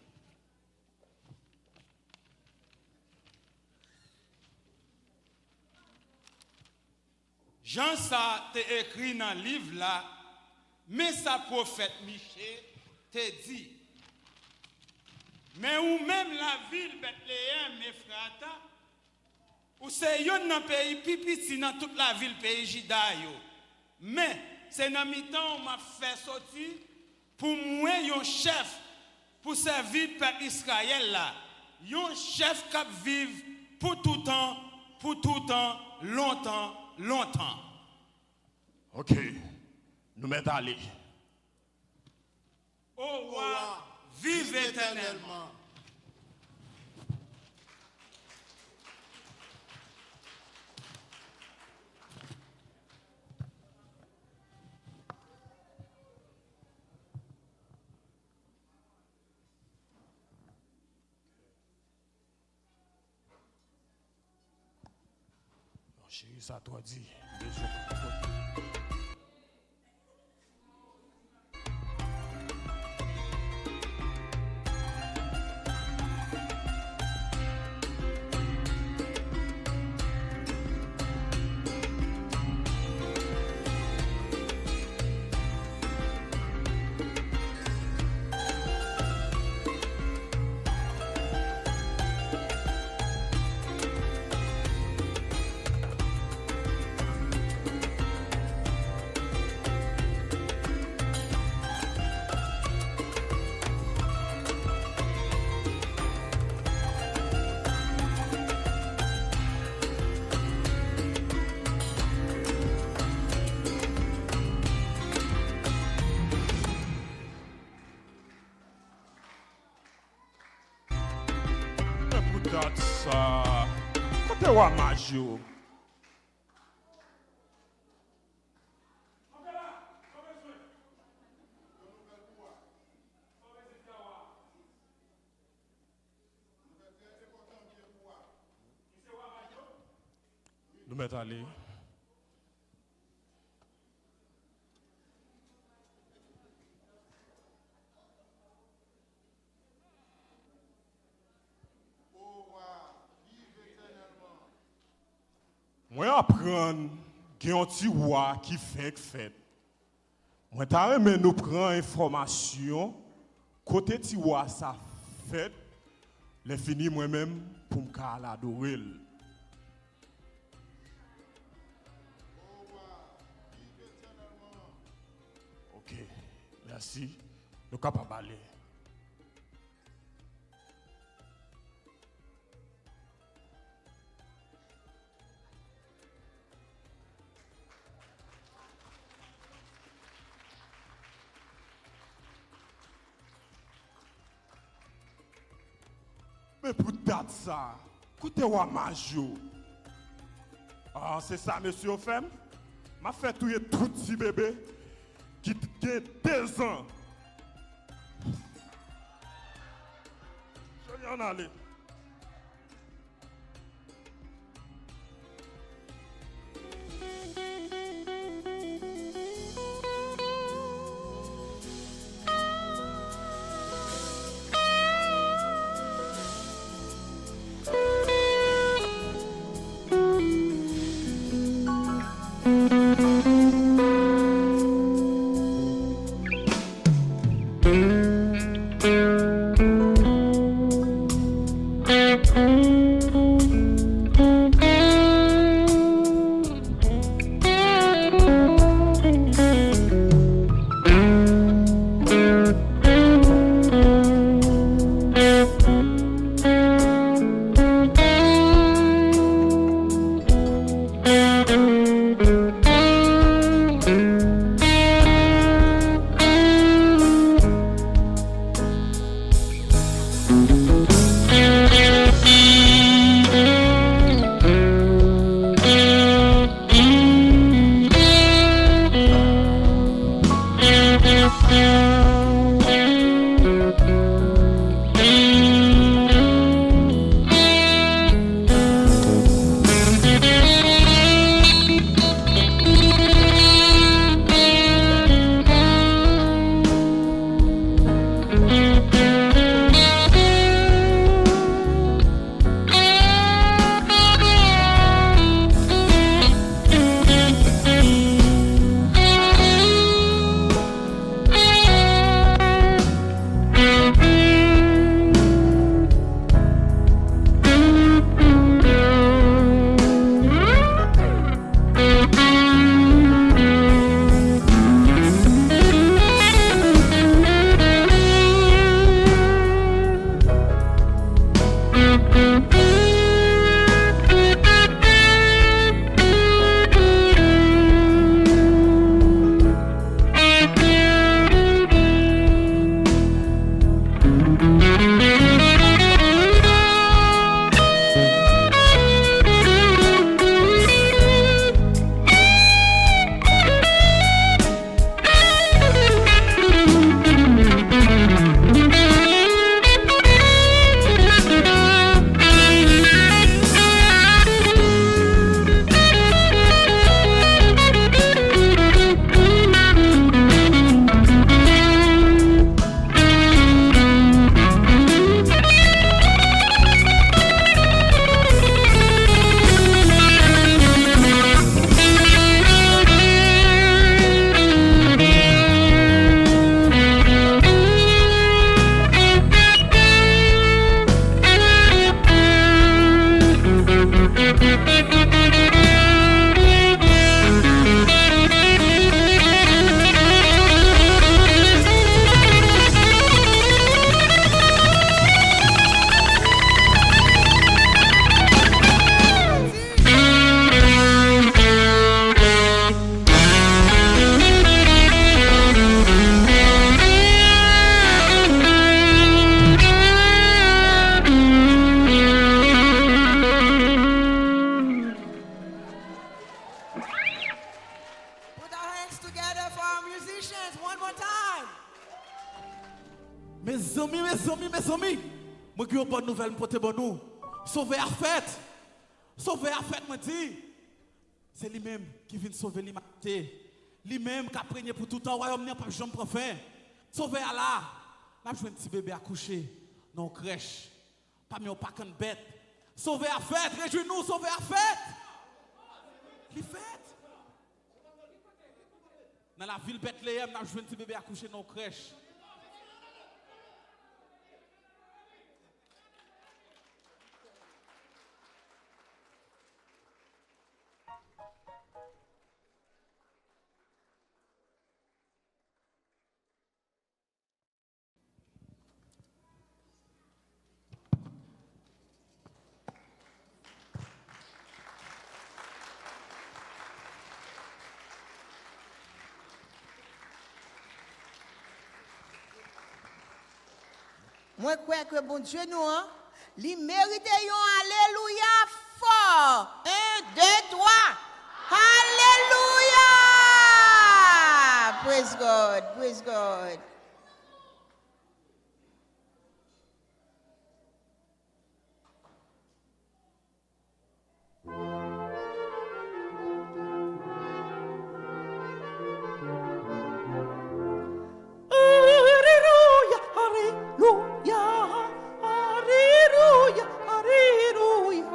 Jan sa te ekri nan liv la, men sa pwofèt Miche te di, men ou menm, lavil Betleyèm Efrata, ou se youn nan peyi pi piti nan tout lavil peyi Jida yo. Men, se nan mitan w m ap fè soti pou mwen yon chèf pou sèvi pèp Izrayèl la, yon chèf k ap viv pou toutan, pou toutan, lontan, lontan. Ok, nou mèt ale. O wa, viv etènèlman. Non, cheri, sa twò di. M bezwen konn kote. Men pou dat sa, kote wa maj yo? Nou mèt ale. Mwen aprann gen yon ti wa ki fenk fèt. Mwen ta renmen nou pran enfòmasyon kote ti wa sa fèt, lè fini mwen menm pou m ka al adore l. Ok, mèsi. Nou kapab ale. Men pou dat sa, kote wa maj yo? Ah, se sa mesye yo fè m? M ap fè touye tout ti bebe ki t- gen dezan. Jodi a n ale. Put our hands together for our musicians one more time. Mezanmi, mezanmi, mezanmi! Mwen gen yon bòn nouvèl m pote ban nou. Sovè a fèt! Sovè a fèt, mwen di! Se li menm ki vin sove limanite. Li menm k ap renye pou toutan. Wayòm li an p ap janm pran fen. Sovè a la. N ap jwenn ti bebe akouche nan yon krèch, pami yon pakann bèt. Sovè a fèt! Rejwi nou, Sovè a fèt! Li fèt! Nan lavil Betleyèm, n ap jwenn ti bebe akouche nan yon krèch. Mwen kwè ke Bondye nou an, li merite yon alelouya fò. En, de, twa. Alelouya! Praise God, praise God. Alelouya, alelouya, alelouya, alelouya.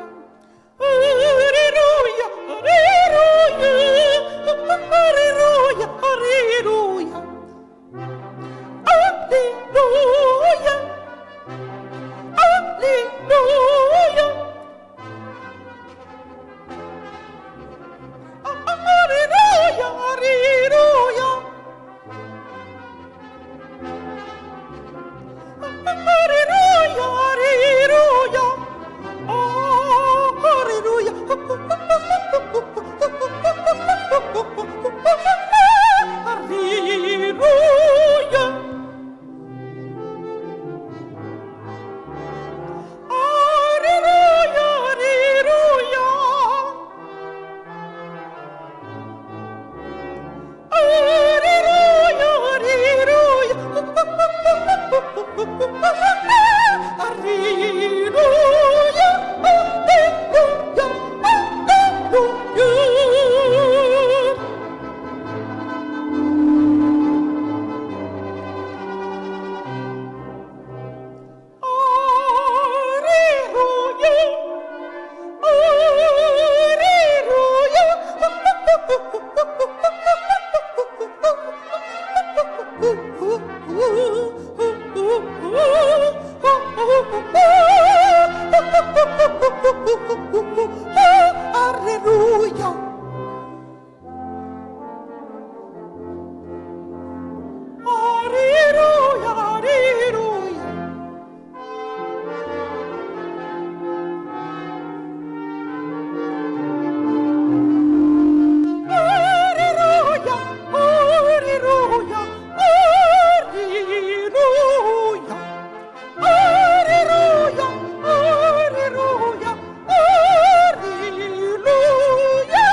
Alelouya, alelouya, alelouya, alelouya. Alelouya, alelouya. Alelouya, alelouya. Alelouya, alelouya. Oh, alelouya. Alelouya. Alelouya, alelouya. Alelouya, alelouya. Alelouya, alelouya, alelouya. Alelouya, alelouya. Alelouya. Alelouya, alelouya. Alelouya, alelouya, alelouya. Alelouya, alelouya, alelouya, alelouya.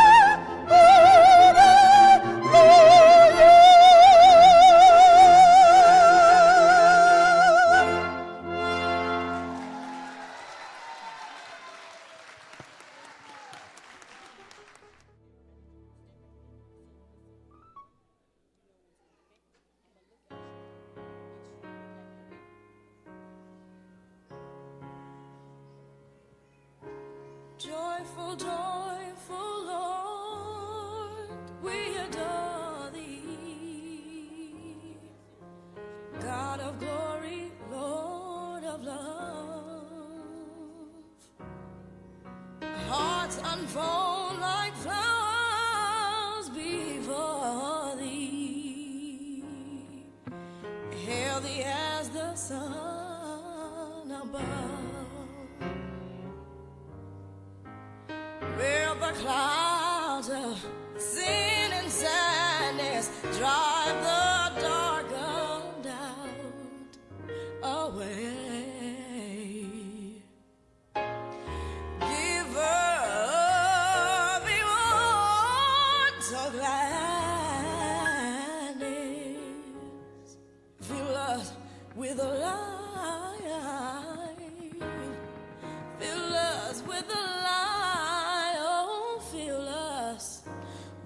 Joyful, joyful Lord, we adore thee. God of glory, Lord of love. Hearts unfold like flowers before thee, healthy as the sun above. Where the clouds of sin and sadness drive the dark of doubt away. Give us the words of gladness. Fill us with the light. Fill us with the light. Oh, fill us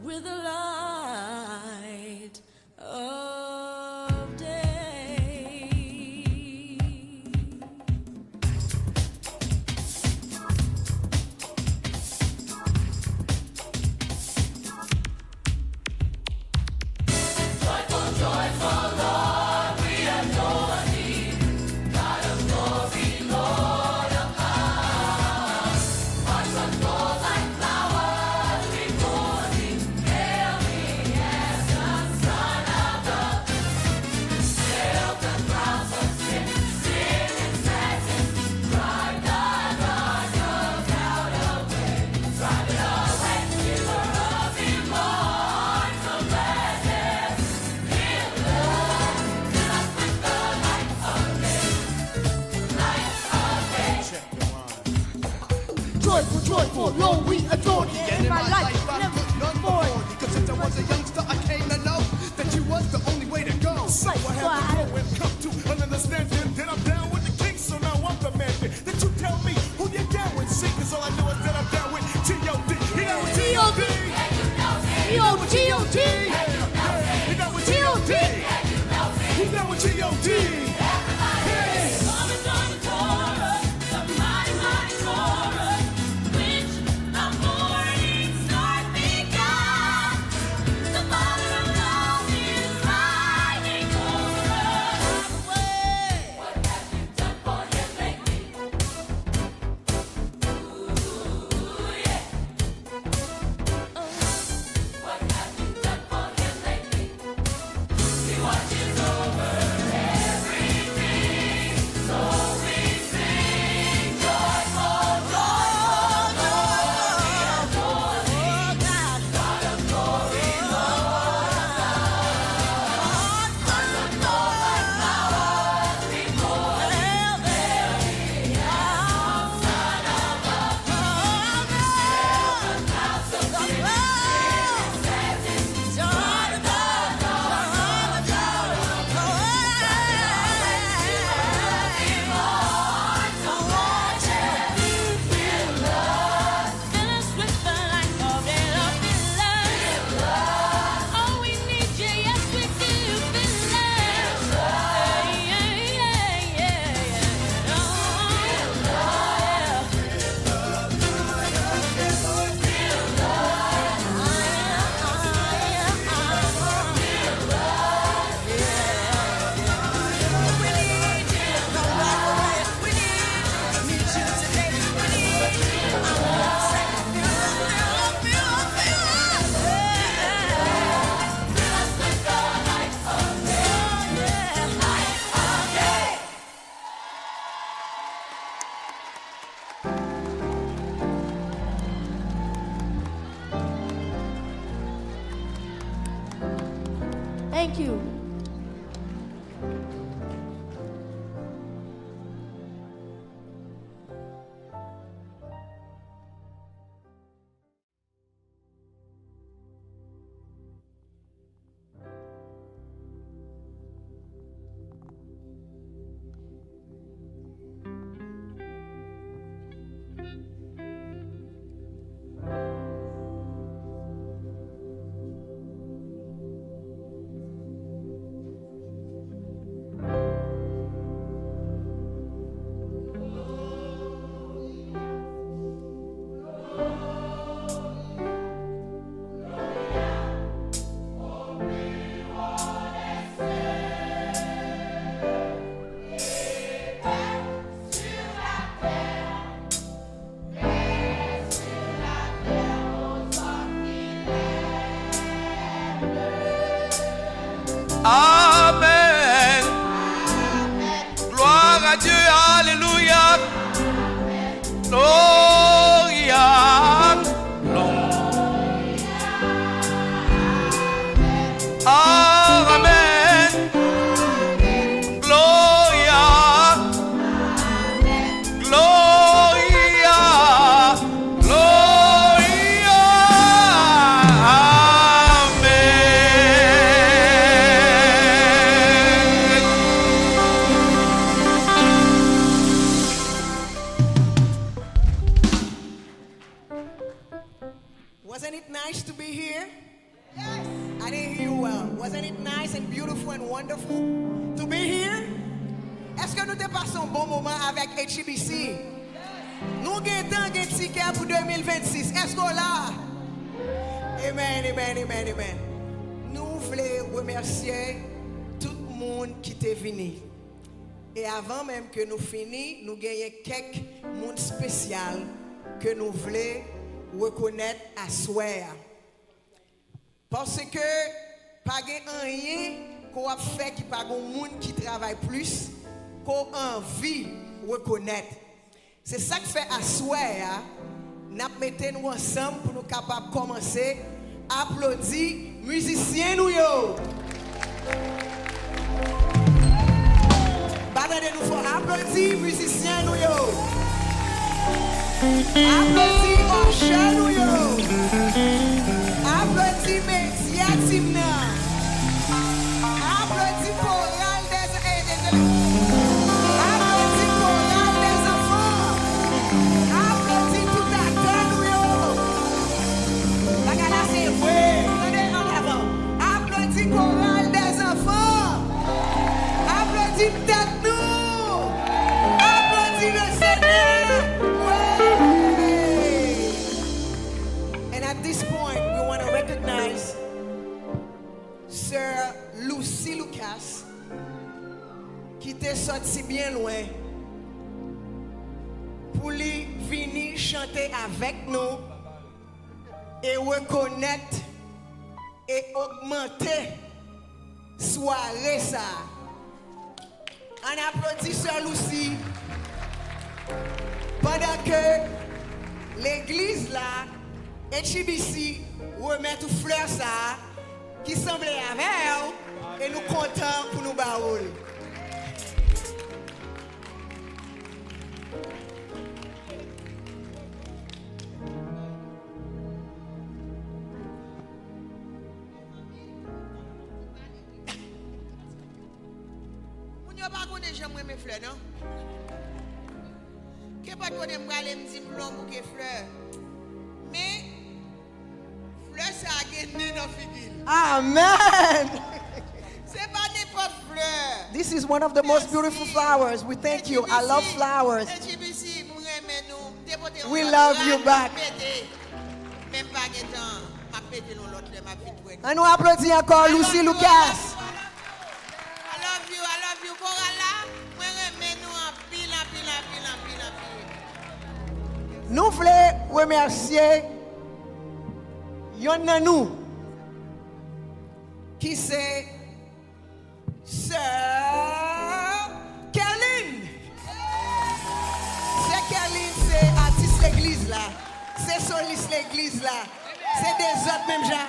with the light of day. Lord, we adore thee, and in my life, never before. Because since I was a youngster, I came to know that you was the only way to go. So I had to grow and come to an understanding that I'm down with the king, so now I'm demanding that you tell me who you down with, see, 'cause all I know is that I'm down with G O D. You down with G O D? G O D. You down with G O D? You down with G O D? Hey. Thank you. Amen. Gloire à Dieu. Alléluia. Gloria. Amen. Gloria. Gloria. Gloria. Amen. Wasn't it nice to be here? Yes. I didn't hear you well. Wasn't it nice and beautiful and wonderful to be here? Èske nou te pase yon bon moman avèk H E B C? Nou gentan gen tikè pou de mil vennsis. Èske w la? Amen, amen, amen, amen. Nou vle remèsye tout moun ki te vini. E avan menm ke nou fini, nou genyen kèk moun espesyal ke nou vle rekonèt aswè a. Paske pa gen anyen ke w ap fè ki pa gen yon moun ki travay plis ke w anvi rekonèt. Se sa k fè aswè a, n ap mete nou ansanm pou nou kapab kòmanse aplodi mizisyen nou yo. M pa tande nou fò. Aplodi mizisyen nou yo. Aplodi Usher nou yo. Aplodi medya team nan. Aplodi koral dè, eh, dezole. Aplodi koral dè zanfan. Aplodi tout aktè nou yo. Bagay la se vre. Tande an avan. Aplodi koral dè zanfan. Aplodi tèt nou. Aplodi le Senyè. Wi. And at this point, we want to recognize Sir Lucy Lucas, ki te sòti byen lwen pou li vini chante avèk nou e rekonèt e ogmante sware sa a. Ann aplodi Sè Lucy, pandan ke legliz la, H E B C, remèt ou flè sa a ki sanble avè w, e nou kontan pou nou ba ou l. Moun yo pa konnen jan m renmen flè, non. Kenpòt kote m prale, m di m vle yon bouke flè. Men, flè sa a gen nen nan figi l. Amen. Se pa nenpòt flè. This is one of the most beautiful flowers. We thank you. I love flowers. H E B C, m renmen nou. M te pote yon lòt la, m mete. Men m pa gen tan. M ap mete l yon lòt lè, m ap vin pran. Ann nou aplodi ankò Lucy Lucas. I love you, I love you. Koral la, mwen renmen nou anpil, anpil, anpil, anpil, anpil. Nou vle remèsye yonn nan nou, ki se Sè Kerline. Sè Kerline se atis legliz la, se solis legliz la, se dezòd menm jan.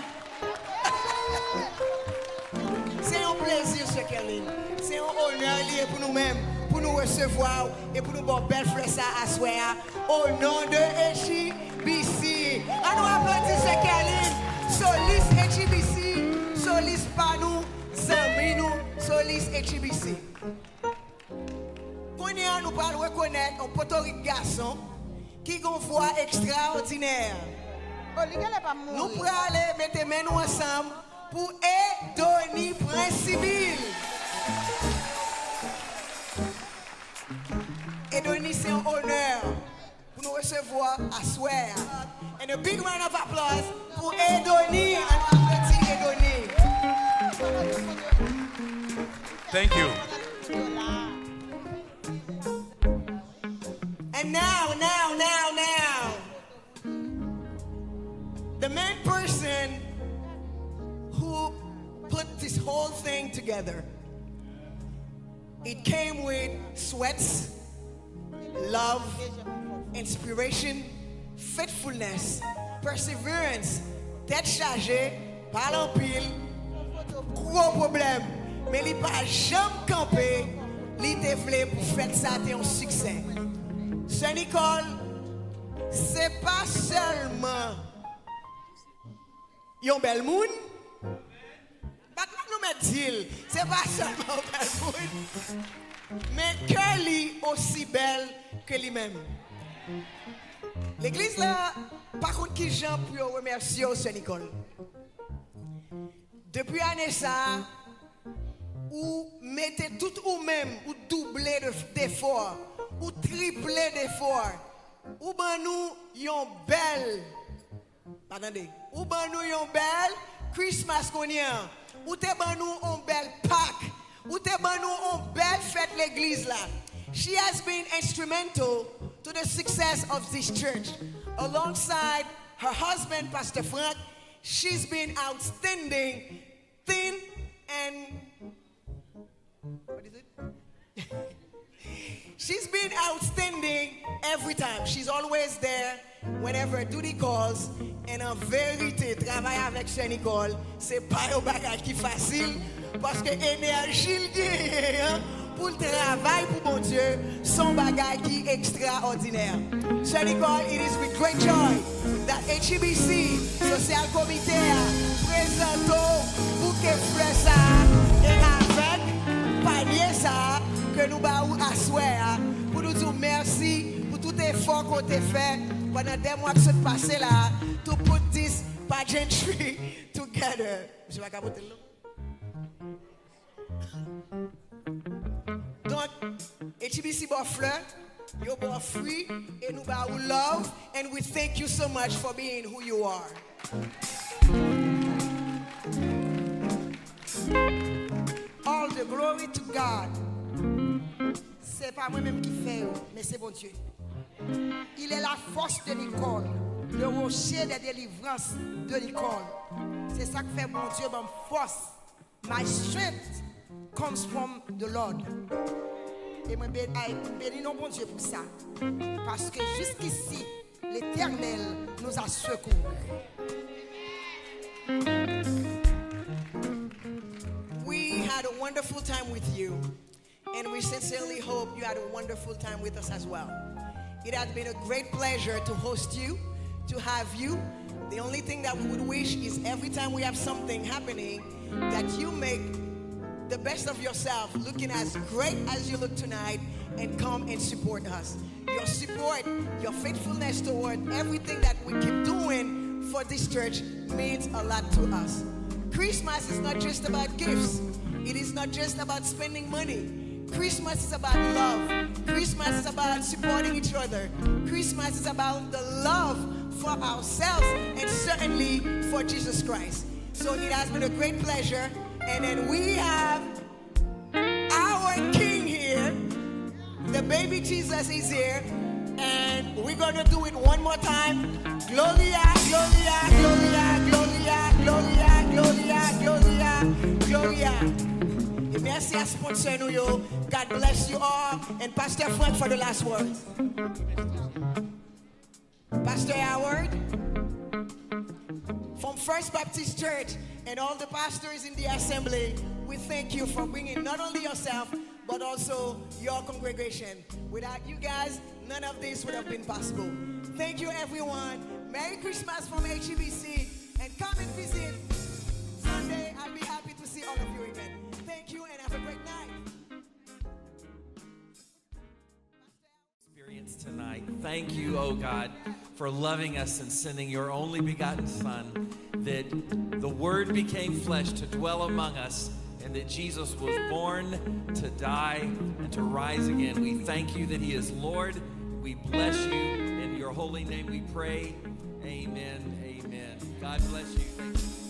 Se yon plezi, Sè Kerline. Se yon onè li ye pou nou menm, pou nou resevwa w e pou nou ba w bèl flè sa aswè a. Au nom de H E B C. Ann nou aplodi Sè Kerline, solis H E B C, solis pa nou, zanmi nou, solis H E B C. Kounye a, nou pral rekonèt yon potorik gason ki gen yon vwa ekstraòdinè. Oh, li genlè pa mouri. Nou prale mete men nou ansanm pou Edony Prince Sibyl. Edony, se yon onè pou nou resevwa aswè a. And a big round of applause pou Edony. Ann nou aplodi Edony. Thank you. And now, now, now, now, the main person who put this whole thing together. It came with sweats, love, inspiration, faithfulness, perseverance, tèt chaje, pale anpil, gwo pwoblèm. Men li pa janm kanpe, li te vle pou fèt sa te yon siksè. Sè Nicole, se pa sèlman yon bèl moun. Bat men nou mèt di l, se pa sèlman yon bèl moun, men kè li osi bèl ke li menm. Legliz la pa konn ki jan pou yo remèsye w, Sè Nicole. Depi ane sa a, ou mete tout ou menm, ou double de, defò, ou triple defò, ou ban nou yon bèl Pa tande. Ou ban nou yon bèl Christmas kounye a. Ou te ban nou yon bèl Pak. Ou te ban nou yon bèl fèt legliz la. She has been instrumental to the success of this church. Alongside her husband, Pastor Frank, she's been outstanding, thin and What is it? She's been outstanding every time. She's always there whenever duty calls. And an verite, travay avèk Sè Nicole, se pa yon bagay ki fasil, paske enèji l genyen an, pou l travay pou Bondye, se yon bagay ki ekstraòdinè. Sè Nicole, it is with great joy that H E B C, Sosyal Komite a, prezante w bouke flè sa a, e avèk panye sa a ke nou ba ou aswè a, pou nou di w mèsi pou tout efò ke w te fè pandan de mwa ki sot pase la a, to put this pageantry together. Misye pa ka pote l non. Donk, H E B C ba w flè, yo ba w fwi, e nou ba ou love, and we thank you so much for being who you are. All the glory to God. Se pa mwen menm ki fè yo, men se Bondye. Il est la force de Nicole, le rocher des délivrances de Nicole. Se sa k fè Bondye ban m fòs. My strength comes from the Lord. E mwen be- ay, mwen beni non Bondye pou sa. Paske jiskisi, Letènèl nous a secourus. We had a wonderful time with you, and we sincerely hope you had a wonderful time with us as well. It has been a great pleasure to host you, to have you. The only thing that we would wish is every time we have something happening, that you make the best of yourself, looking as great as you look tonight, and come and support us. Your support, your faithfulness toward everything that we keep doing for this church means a lot to us. Christmas is not just about gifts. It is not just about spending money. Christmas is about love. Christmas is about supporting each other. Christmas is about the love for ourselves and certainly for Jesus Christ. So it has been a great pleasure. And then we have our king here. The baby Jesus is here. And we're gonna do it one more time. Gloria, Gloria, Gloria, Gloria, Gloria, Gloria, Gloria, Gloria. E mèsi a sponsor nou yo. God bless you all. And Pastor Frank for the last words. Pastor Howard, from First Baptist Church and all the pastors in the assembly, we thank you for bringing not only yourself, but also your congregation. Without you guys, none of this would have been possible. Thank you, everyone. Merry Christmas from H E B C, and come and visit Sunday. I'll be happy to see all of you again. Thank you and have a great night. Experience tonight. Thank you, oh God, for loving us and sending your only begotten Son, that the Word became flesh to dwell among us, and that Jesus was born to die and to rise again. We thank you that he is Lord. We bless you. In your holy name we pray. Amen. Amen. God bless you. Thank you.